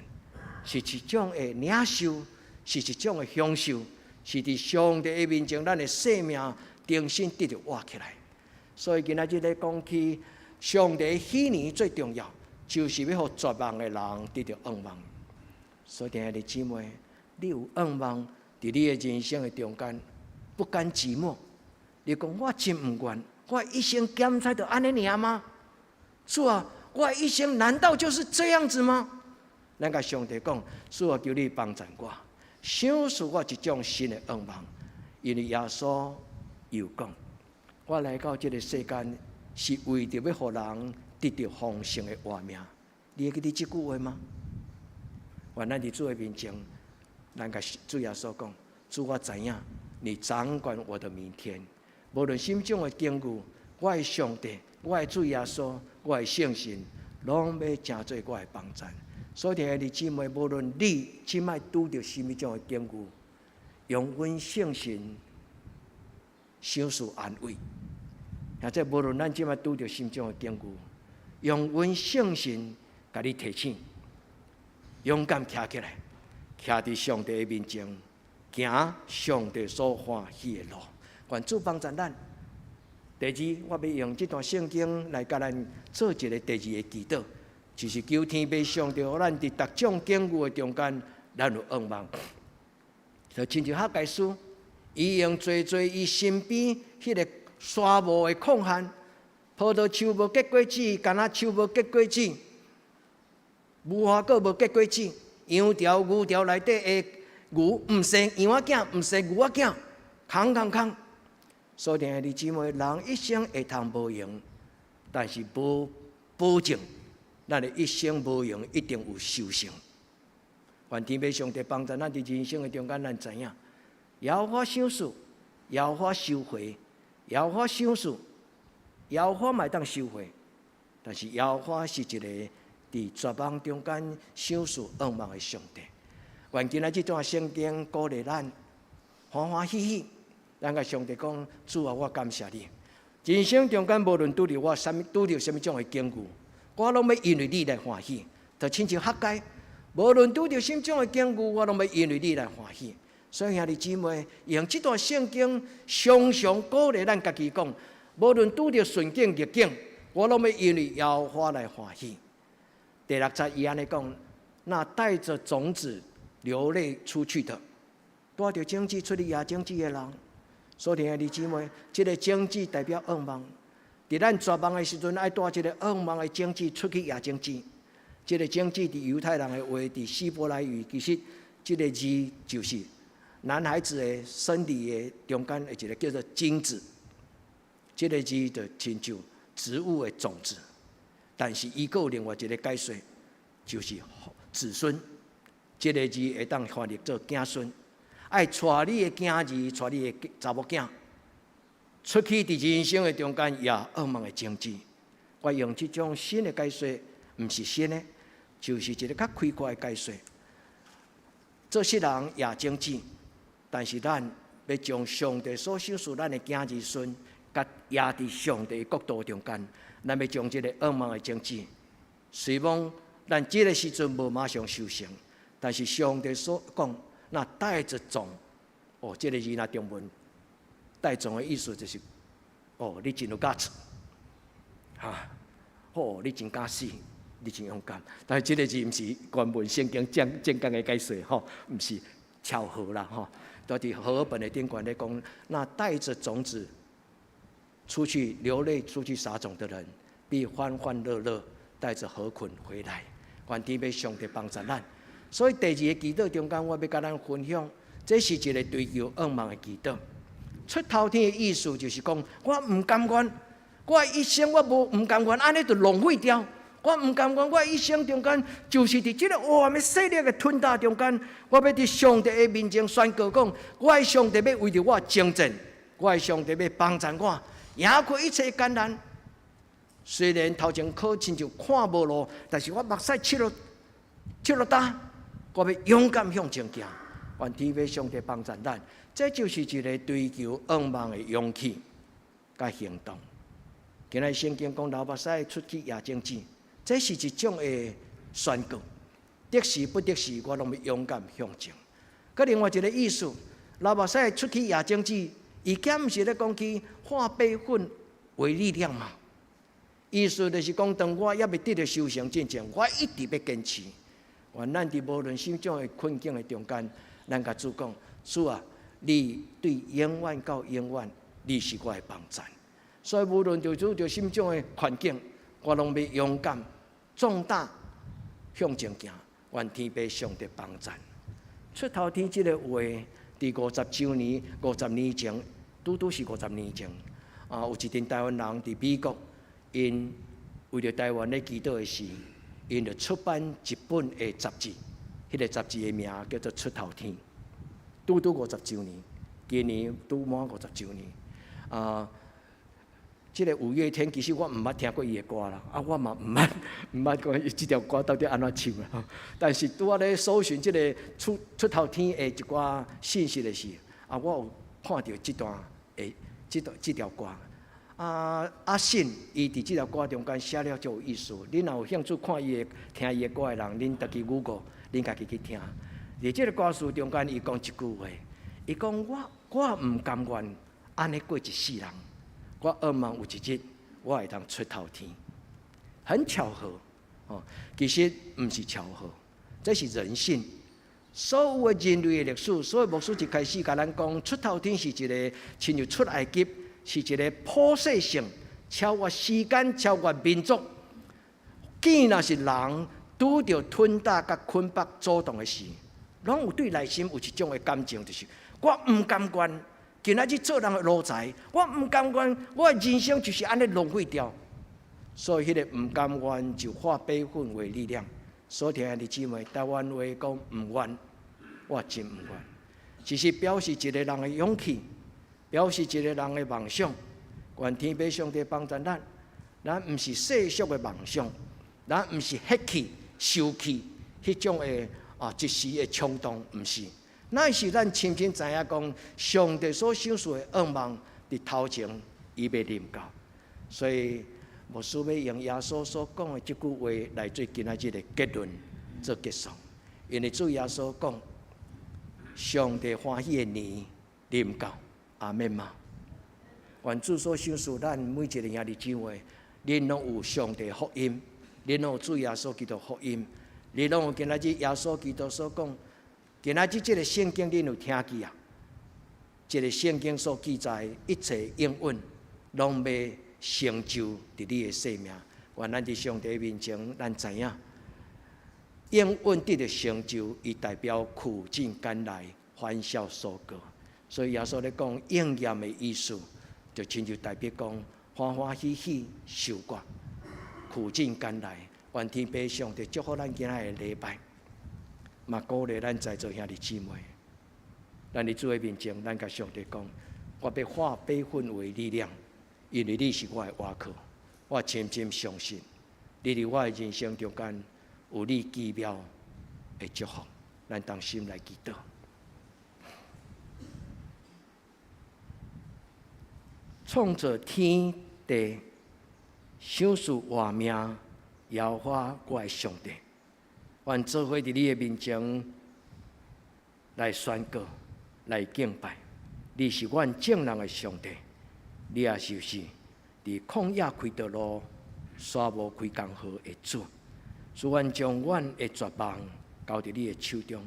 是一種的領受，是一種的享受，是佇上帝的面前，咱的生命重新得著活起來。所以今仔日咧講起上帝禧年最重要，就是欲予絕望的人得著盼望。所以，親愛的姊妹，你有盼望佇你的人生的中間，不甘寂寞。你講我真毋願，我一生鹹菜就按呢爾嗎？主啊，我一生難道就是這樣子嗎？咱共上帝講，主啊，求你幫助我，賞賜我一種新的盼望。因為耶穌又講，我來到這个世間是為著欲予人得著豐盛的活命。你會記得這句話嗎？願咱佇主的面前，咱共主耶穌講：主，我知影，你掌管我的明天。無論啥物種的境遇，我的上帝，我的主耶穌，我的聖神，攏欲成做我的幫贊。所以，兄弟姊妹，無論你這擺拄著啥物種的境遇，容阮聖神賞賜安慰；或者無論咱這擺拄著啥物種的境遇，容阮聖神共你提醒，勇敢徛起來，徛佇上帝的面前。行上帝所歡喜的路。願主幫助咱。第二，我欲用這段聖經來共咱做一个第二个祈禱，就是求天父上帝予咱佇逐種境遇的中間，咱有向望。就親像哈該書，伊用濟濟伊身邊彼个沙漠的曠旱，葡萄樹無結果子，橄欖樹無結果子，無花果無結果子，羊條牛條內底的牛毋生羊仔囝，毋生牛仔囝，空空空。所以，兄弟姊妹，人一生會通無閒，但是無保證，咱的一生無閒一定有收成。願天父上帝幫助咱佇人生的中間，咱知影，耶和華賞賜，耶和華收回，耶和華賞賜，耶和華嘛會當收回。但是耶和華是一個佇絕望中間賞賜向望的上帝。願今仔這段聖經鼓勵咱，歡歡喜喜。咱共上帝講，主啊，我感謝你。人生中間無論拄著我啥物，拄著啥物種的境遇，我攏欲因為你來歡喜。就親像哈該，無論拄著啥物種的境遇，我攏欲因為你來歡喜。所以兄弟姊妹，用這段聖經常常鼓勵咱家己講，無論拄著順境逆境，我攏欲因為耶和華來歡喜。第六節伊按呢講，那帶著種子流淚出去的，帶著種子出去掖種子的人。所以兄弟姊妹，這个種子代表向望。佇咱絕望的時陣，愛帶這个向望的種子出去掖種子。這个種子佇猶太人的話，佇希伯來語，其實這个字就是男孩子的生理的中間的一个叫做精子。這个字就親像植物的種子，但是伊閣有另外一个解說，就是子孫。這个字會當翻譯做子孫。愛帶你的囝兒，帶你的查某囝，出去佇人生的中間，掖向望的種子。我用這種新的解說，毋是新的，就是一个較開闊的解說。做世人掖種子，但是咱欲將上帝所賞賜咱的囝兒孫，共掖佇上帝的國度中間，咱欲將這个向望的種子，雖罔咱這个時陣無馬上收成，但是上帝所講，那帶著種，哦，這个字若中文帶種的意思就是，哦，你真有 guts，哈，哦，你真敢死，你真勇敢。但是這个字毋是原文聖經正正講的解說，吼，毋是巧合啦，吼。佇和合本的頂懸咧講，那帶著種子出去流淚出去撒種的人，必歡歡樂樂帶著禾捆回來。願天父上帝幫助咱。所以第二个祈禱中間，我欲共咱分享，這是一个追求向望的祈禱。出頭天的意思就是講，我毋甘願，我一生我無毋甘願，按呢就浪費掉。我毋甘願，我一生中間就是佇這个黑暗的勢力的吞打中間，我欲佇上帝的面前宣告講，我的上帝欲為著我征戰，我的上帝欲幫助我，贏過一切艱難。雖然頭前好親像看無路，但是我目屎拭落拭落焦。我欲勇敢向前行，願天父上帝幫助咱，這就是一个追求向望的勇氣佮行動。今仔聖經講流目屎出去掖種子，這是一種的宣告。得時不得時，我攏欲勇敢向前。閣另外一个意思，流目屎出去掖種子，伊敢毋是咧講去化悲憤為力量嘛？意思就是講，當我猶未得著收成進前，我一直欲堅持。願咱佇無論啥種的困境的中間，咱共主講：主啊，你對永遠到永遠，你是我的幫贊。所以無論著拄著啥種的環境，我攏欲勇敢、壯膽向前行。願天父上帝幫贊。出頭天這个話，佇50週年、50年前，拄拄是50年前。啊，有一陣台灣人佇美國，𪜶為著台灣咧祈禱的時，𪜶就出版一本的雜誌，彼个雜誌的名叫做《出頭天》，拄拄五十週年，今年拄滿五十週年。啊，這个五月天其實我毋捌聽過伊的歌啦，啊，我嘛毋捌講伊這條歌到底按怎唱啦。但是拄仔咧搜尋這个出頭天的一寡信息的時，啊，我有看著這段的這段這條歌。啊，阿信伊佇這條歌中間寫了足有意思。恁若有興趣看伊的、聽伊的歌的人，恁就去 Google，恁家己去聽。佇這个歌詞中間，伊講一句話。伊講我毋甘願按呢過一世人，我渴望有一日我會當出頭天。很巧合，哦，其實毋是巧合，這是人性。所有的人類的歷史，所以牧師一開始共咱講，出頭天是一个親像出埃及，是一个普世性，超越時間、超越民族。見若是人拄著吞打佮捆綁阻擋的時，攏有對內心有一種的感情，就是我毋甘願今仔日做人的奴才，我毋甘願，我的人生就是按呢浪費掉。所以，彼个毋甘願就化悲憤為力量。所以，兄弟姊妹，台灣話講毋願，我真毋願。其實表示一个人的勇氣，表示一个人的夢想。願天父上帝幫助咱，咱毋是世俗的夢想，咱毋是血氣、受氣彼種的一時的衝動，毋是。乃是咱深深知影講，上帝所賞賜的願望佇頭前，伊欲臨到。所以，牧師欲用耶穌所講的這句話來做今仔日的結論，做結束。因為主耶穌講，上帝歡喜的年臨到，阿們嗎？願主所賞賜咱每一个兄弟姊妹，恁攏有上帝福音，恁攏有主耶穌基督福音，恁攏有今仔日耶穌基督所講，今仔日這个聖經恁有聽見啊？這个聖經所記載一切應允，攏欲成就佇你的生命。願咱佇上帝面前，咱知影應允得著成就，伊代表苦盡甘來，歡笑收割。所以耶穌咧講應驗的意思，就親像代表講歡歡喜喜收割，苦盡甘來。願天父上帝祝福咱今仔日的禮拜，嘛鼓勵咱在座兄弟姊妹。咱佇主的面前，咱共上帝講：我欲化悲憤為力量，因為你是我的倚靠，我深深相信，你佇我的人生中間有你奇妙的祝福。咱同心來祈禱。創造天地、賞賜活命、耶和華我的上帝，願做伙佇你的面前來宣告、來敬拜。你是阮眾人的上帝，你也就是佇曠野開道路、沙漠開江河的主。主，阮將阮的絕望交佇你的手中。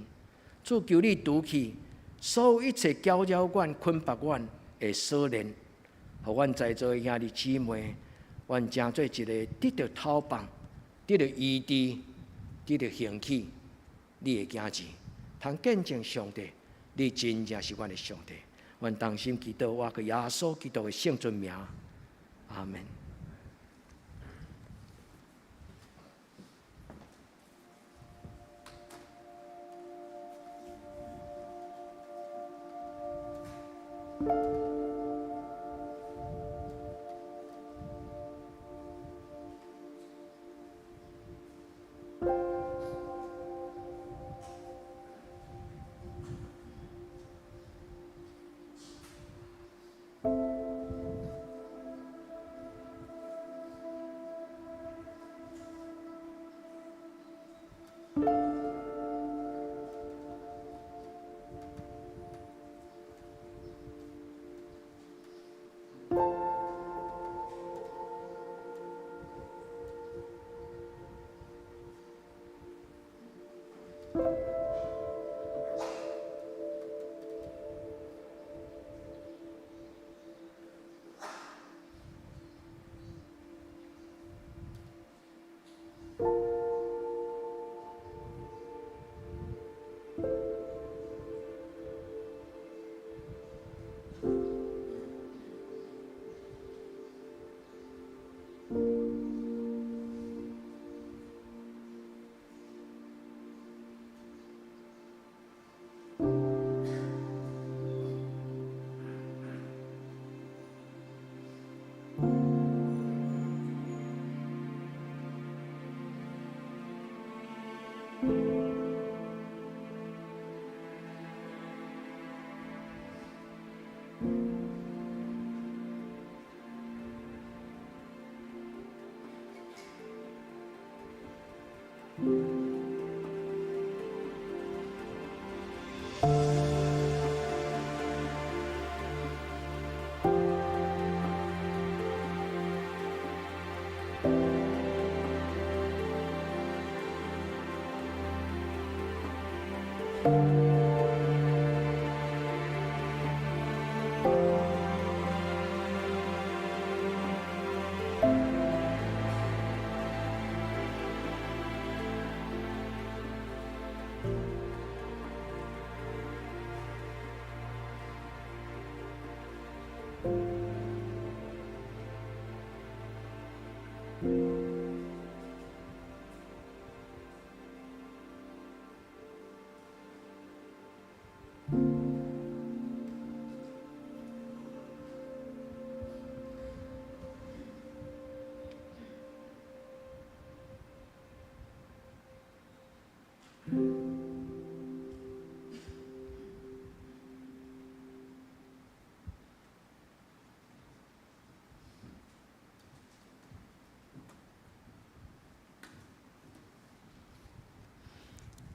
主，求你除去所有一切攪擾阮、捆綁阮的鎖鏈，予阮在座的兄弟姊妹，阮成做一个得著透放、得著醫治、得著興起你的囝兒，通見證上帝，你真正是阮的上帝。阮同心祈禱，倚靠耶穌基督的聖尊名，阿門。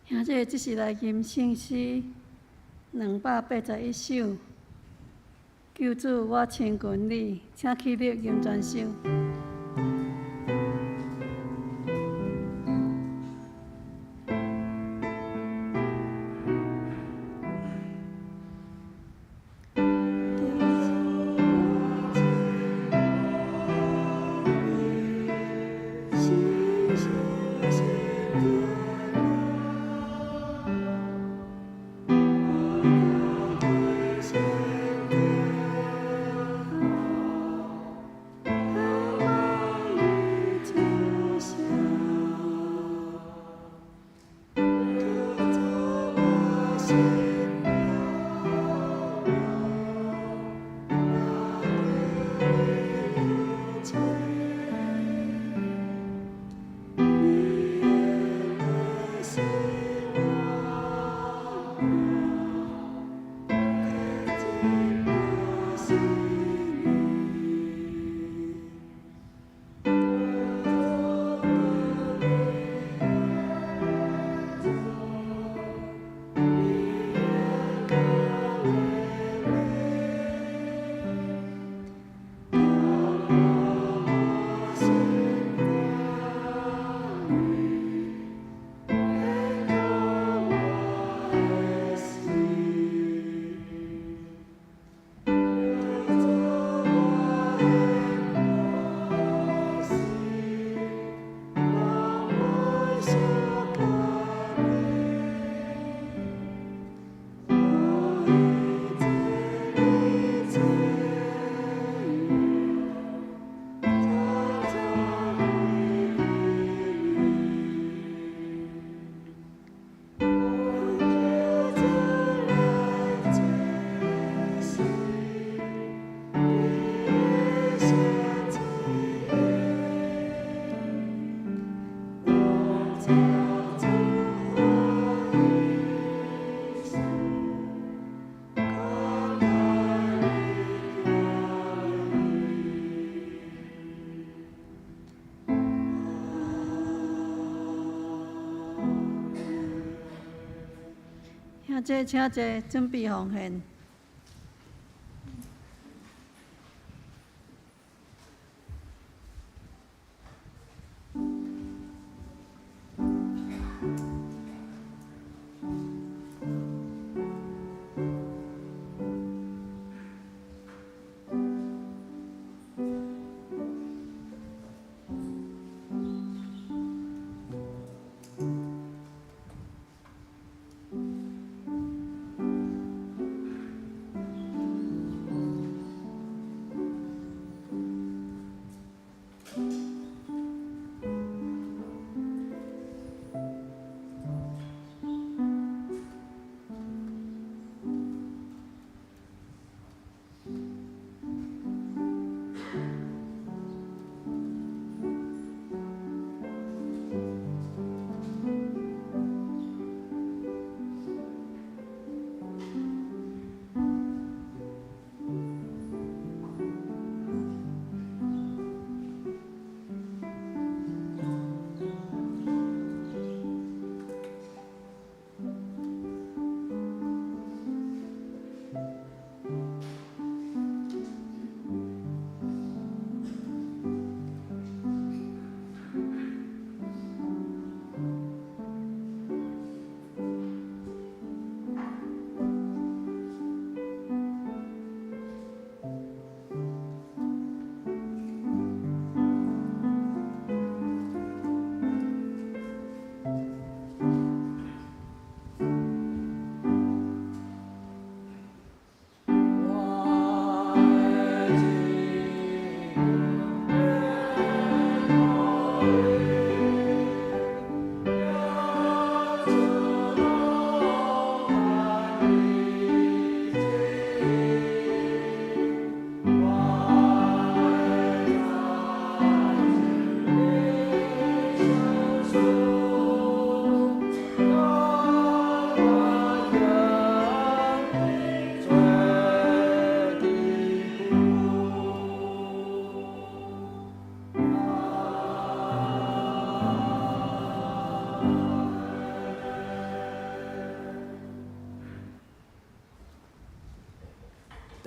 兄弟，這是來吟聖詩281首。救主，我親近你，請起立吟全首。兄弟，請坐，準備奉獻。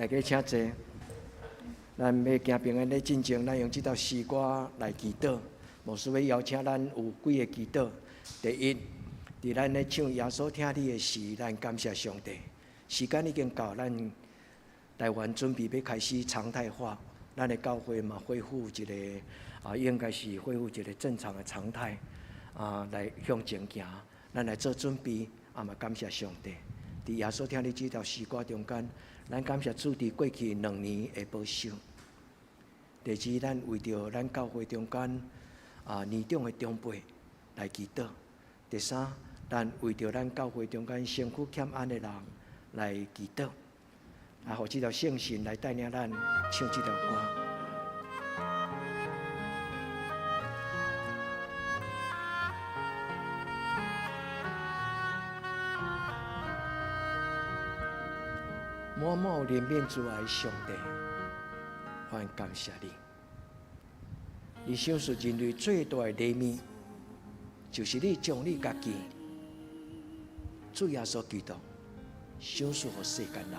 大家請坐。咱欲行平安禮進前，咱用這首詩歌來祈禱。牧師欲邀請咱有幾个祈禱。第一，佇咱咧唱耶穌疼你的時，咱感謝上帝。時間已經到，咱台灣準備欲開始常態化，咱的教會嘛恢復一个啊，應該是恢復一个正常的常態啊，來向前行。咱來做準備，啊嘛感謝上帝。佇耶穌疼你這條詩歌中間，咱感謝主佇過去2年的保守。第二，咱為著咱教會中間啊年長的長輩來祈禱。第三，咱為著咱教會中間身軀欠安的人來祈禱。啊，予這條聖神來帶領咱唱這條歌。滿滿有憐憫慈愛的上帝，我感謝你。你賞賜人類最大的禮物，就是你將你家己主耶穌基督賞賜予世間人。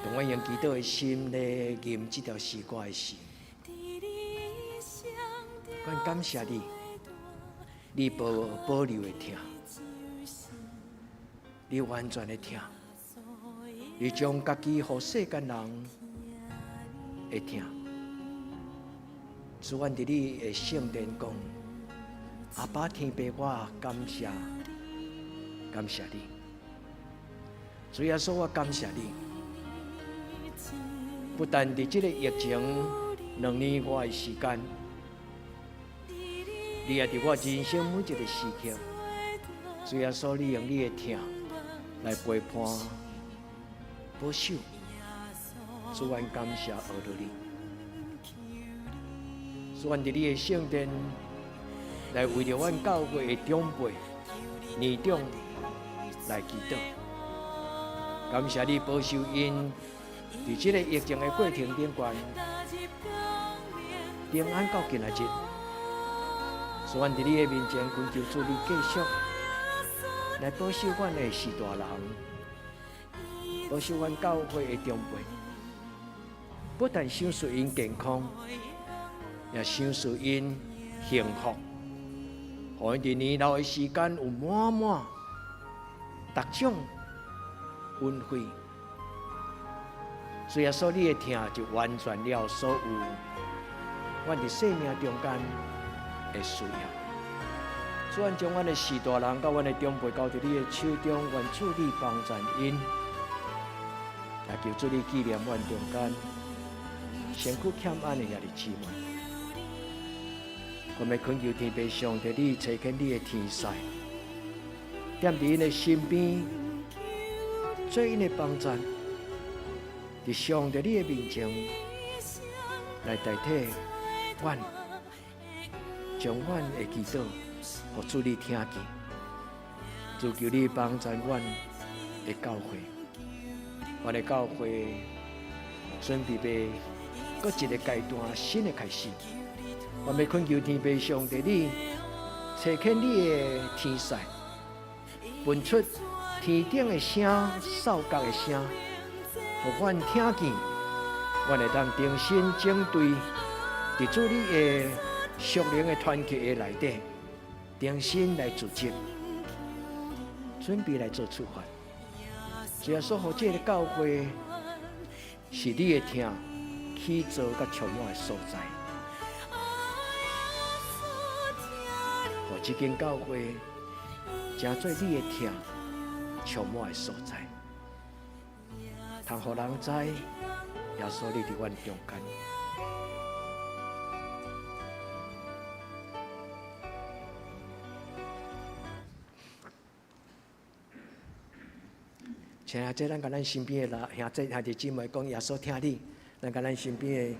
當我用祈禱的心來吟這條詩歌的時，我感謝你，你無保留的疼。你完全的疼，你將家己予世間人的疼。主，阮佇你的聖殿講，阿爸天父，我感謝，感謝你。主耶穌，我感謝你。不但佇這个疫情2年外的時間，你也佇我人生每一个時刻，主耶穌，你用你的疼來陪伴、保守，主，阮感謝阿羅你。主，阮佇你的聖殿來為著阮教會的長輩、年長來祈禱，感謝你保守𪜶佇這个疫情的過程頂懸平安到今仔日。主，阮佇你的面前懇求主，你繼續來保守阮的序大人，保守阮教會的長輩，不但賞賜𪜶健康，也賞賜𪜶幸福，予𪜶佇年老的時間有滿滿逐種恩惠。主耶穌，你的疼就完全了所有阮佇生命中間的需要。主，阮將阮的序大人佮阮的長輩交佇你的手中，願主你幫助𪜶，也求主你紀念阮中間身軀欠安的兄弟姊妹。我欲懇求天父上帝，你差遣你的天使，踮佇𪜶的身邊，做𪜶的幫助，佇上帝你的面前來代替阮，將阮的祈禱予主你聽見，主求你幫助阮的教會，阮的教會準備欲閣一个階段新的開始。我欲懇求天父上帝，你差遣你的天使，分出天頂的聲、哨角的聲，予阮聽見，阮會當重新整隊，佇主你的屬靈的團契的內底，重新來組織，準備來做出發。主耶穌，予這个教會是你的疼起造佮充滿的所在。予這間教會成做你的疼充滿的所在，通予人知耶穌你佇阮中間。請這咱共咱身邊的人兄弟兄弟姊妹講，耶穌疼你，咱共咱身邊的。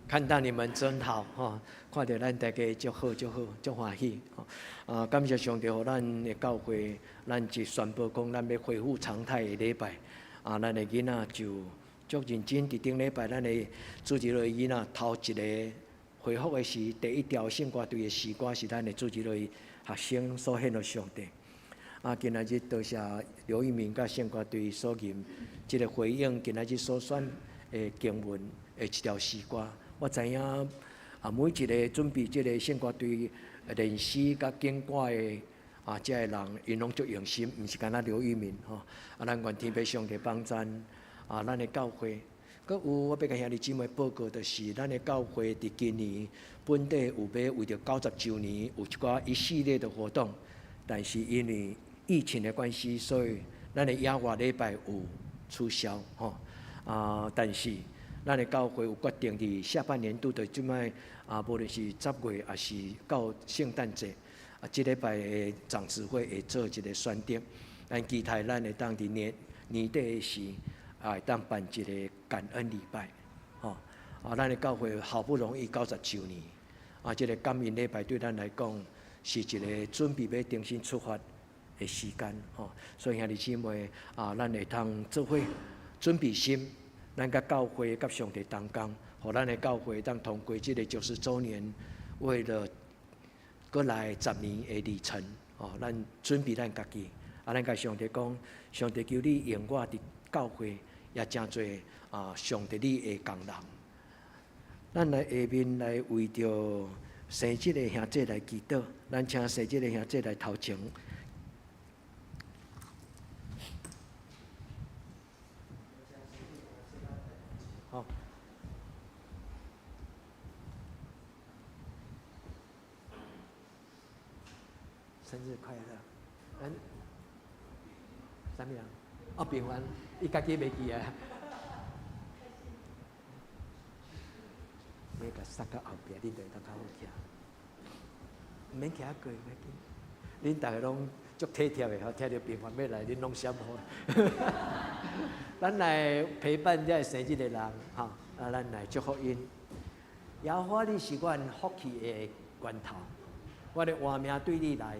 看到你們真好，吼！看著咱大家足好，足好，足歡喜，吼！啊，感謝上帝，予咱的教會，咱一宣布講，咱欲恢復常態的禮拜，啊，咱的囡仔就足認真。佇頂禮拜，咱的主日學囡仔頭一个恢復的是第一條聖歌隊的詩歌，是咱的主日學學生所獻予上帝。啊，今仔日多謝劉一鳴佮聖歌隊所吟這个回應，今仔日所選的經文的一條詩歌。我知影啊，每一個準備這个聖歌隊練詩佮經歌的啊，這个人，𪜶攏足用心，毋是干焦劉一鳴吼。啊，咱願天父上帝幫贊啊，咱的教會。閣有我欲共兄弟姊妹報告，就是咱的教會佇今年本底有欲為著90週年有一寡一系列的活動，但是因為疫情的關係，所以咱的野外禮拜有取消吼。啊，但是咱的教會有決定佇下半年度的這擺啊，無論是10月抑是到聖誕節，啊，這禮拜的長執會會做一个選擇，咱期待咱會當佇年年底的時。啊，會當辦一个感恩禮拜，吼！啊，咱的教會好不容易90週年，啊，這个感恩禮拜對咱來講是一个準備欲重新出發的時間，吼！所以兄弟姊妹，啊，咱會通做伙準備心，咱佮教會佮上帝同工，予咱的教會當通過這个90週年，為了閣來10年的里程，吼！咱準備咱家己，啊，咱共上帝講，上帝求你用我佇教會。也成做啊，上帝你的工人。咱來下面來為著生日的兄弟來祈禱，咱請生日的兄弟來頭前。好，生日快樂！咱啥物人？哦，平凡，伊家己袂記啊。欲共捒到後壁，恁就會當較好徛。毋免徛過，袂緊。恁逐个攏足體貼的，吼，聽著平凡欲來，恁攏閃好。咱來陪伴這个生日的人，吼，啊，咱來祝福𪜶。耶和華，你是阮福氣的源頭，我的活命對你來，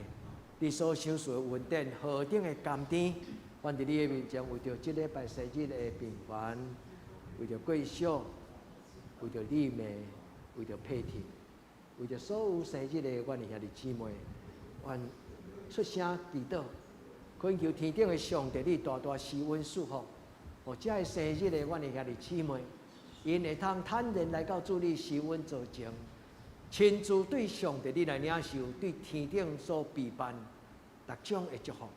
你所賞賜的恩典何等的甘甜。阮佇你的面前，為著這禮拜生日的平凡，為著桂秀，為著麗美，為著佩婷，為著所有生日的阮的兄弟姊妹，阮出聲祈禱，懇求天頂的上帝，你大大施恩賜福，予這个生日的阮的兄弟姊妹，𪜶會通坦然來到主你施恩座前，親自對上帝你來領受對天頂所備辦逐種的祝福。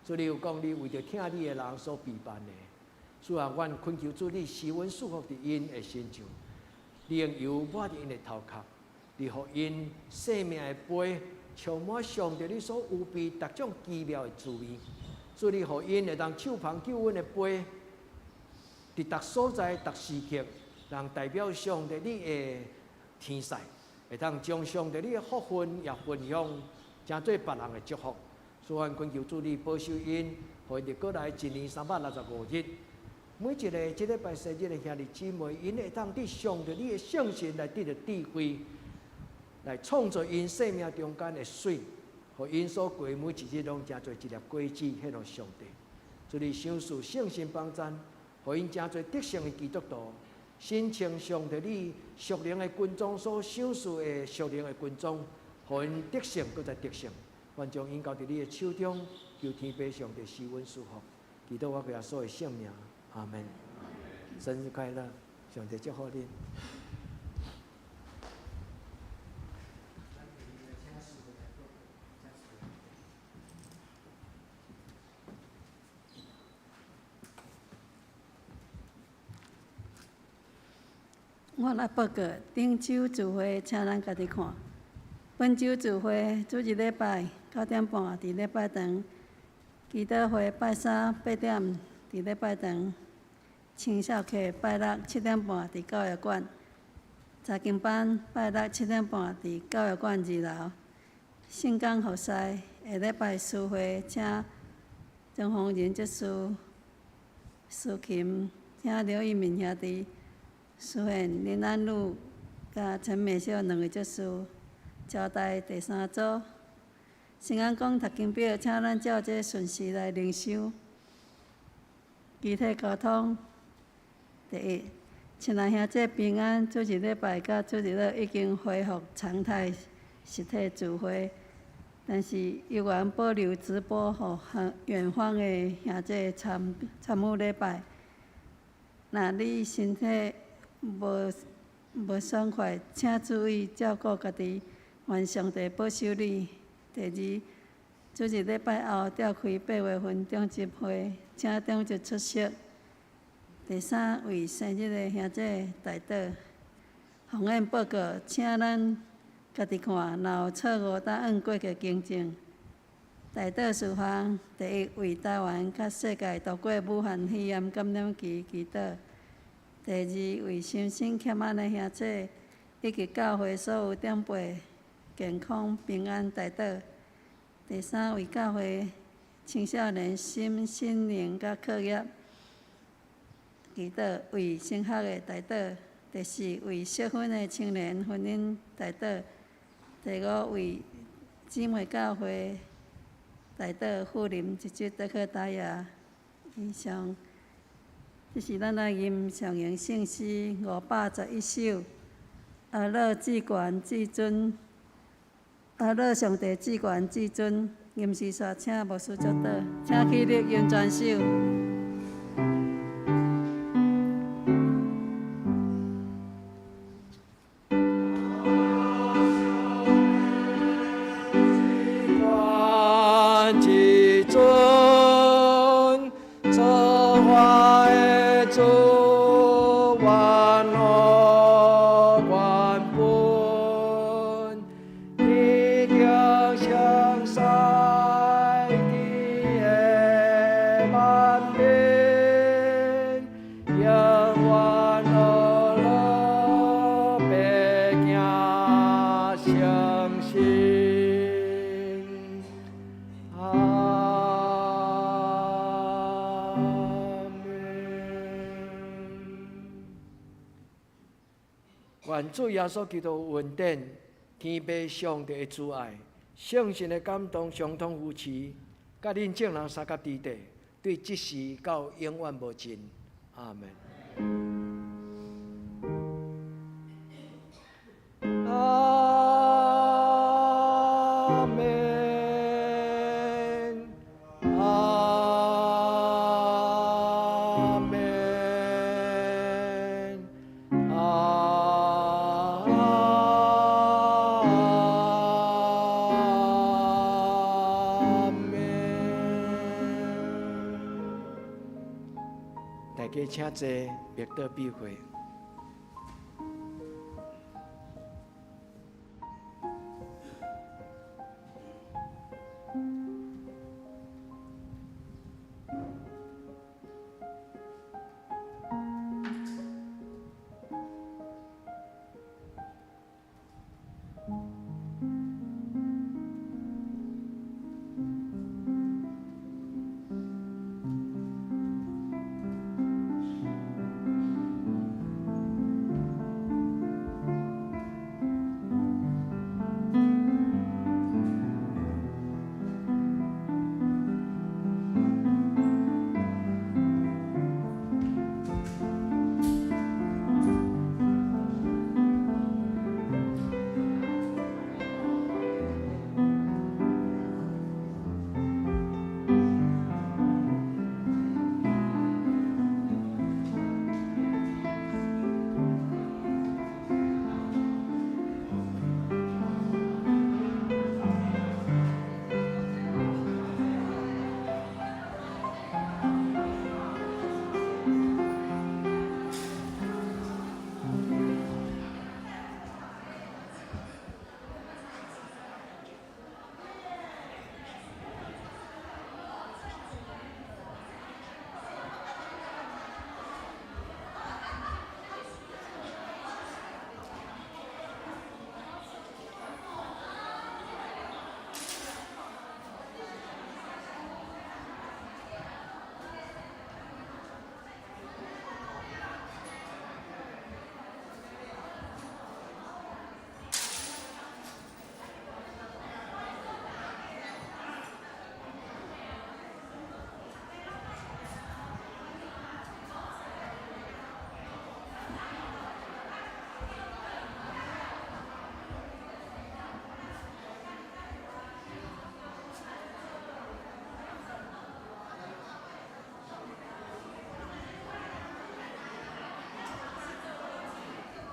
主你有講，你為著疼你的人所備辦的，主啊，阮懇求主你施恩賜福佇𪜶的身上，你用油抹佇𪜶的頭殼，你予𪜶生命的杯充滿上帝你所預備逐種奇妙的滋味。主你予𪜶會當手捧救恩的杯，佇逐所在、逐時刻，人代表上帝你的天使，會當將上帝你的福分也分享，成做別人的祝福。主啊，懇求主你保守𪜶，予𪜶佇過來一年365日，每一个這禮拜生日的兄弟姊妹，𪜶會當佇上帝你的聖神來得著智慧，來創造𪜶生命中間的水，予𪜶所過每一日攏成做一粒果子，獻予上帝。主你賞賜聖神幫贊，予𪜶成做得勝的基督徒，身穿上帝你屬靈的軍裝所賞賜的屬靈的軍裝，予𪜶得勝，閣再得勝。願將𪜶交佇你的手中，求天父上帝施恩賜福，祈禱我耶穌的聖名，阿門。生日快樂，上帝祝福恁。我來報告，頂週聚會，請咱家己看。本週聚會主日禮拜9點半佇禮拜堂，祈禱會拜三8點佇禮拜堂，青少課拜六7點半佇教育館，查經班拜六7點半佇教育館二樓，聖工服侍下禮拜司會請張宏仁執事司琴，請劉一鳴兄弟司弦林安祿佮陳美秀兩位執事。招待第三組，聖安講讀經表，請咱照這順序來靈修。肢體溝通，第一，親愛兄弟平安，主日禮拜佮主日樂已經恢復常態實體聚會，但是猶原保留直播予遠方的兄弟參與禮拜。若你身體無爽快，請注意照顧家己，願上帝保守你。第二，主日禮拜後召開8月份長執會，請長執出席。第三，為生日的兄弟代禱。奉獻報告，請咱家己看，若有錯誤，當按過去更正。代禱事項：第一，為台灣佮世界度過武漢肺炎感染期祈禱；第二，為心身欠安的兄弟以及教會所有長輩健康平安代禱；第三，為教會青少年心靈佮課業祈禱，為升學的代禱；第四，為適婚的青年婚姻代禱；第五，為姊妹教會代禱，富林一節德克達亞。以上，這是咱來吟誦詠聖詩511首。阿樂至懸至尊，阿樂上帝至懸至尊。吟詩煞請牧師祝禱，請起立吟全首。至尊，造化的主，萬惡原本，天頂上西地的萬民，永遠樂樂白行相信。阿們。願主耶穌基督恩典、天父上帝的慈愛、聖神的感動、相通扶持，佮恁眾人相佮佇底，對這時到永遠無盡。阿們。阿們，阿們，阿們。大家請坐，默禱閉會。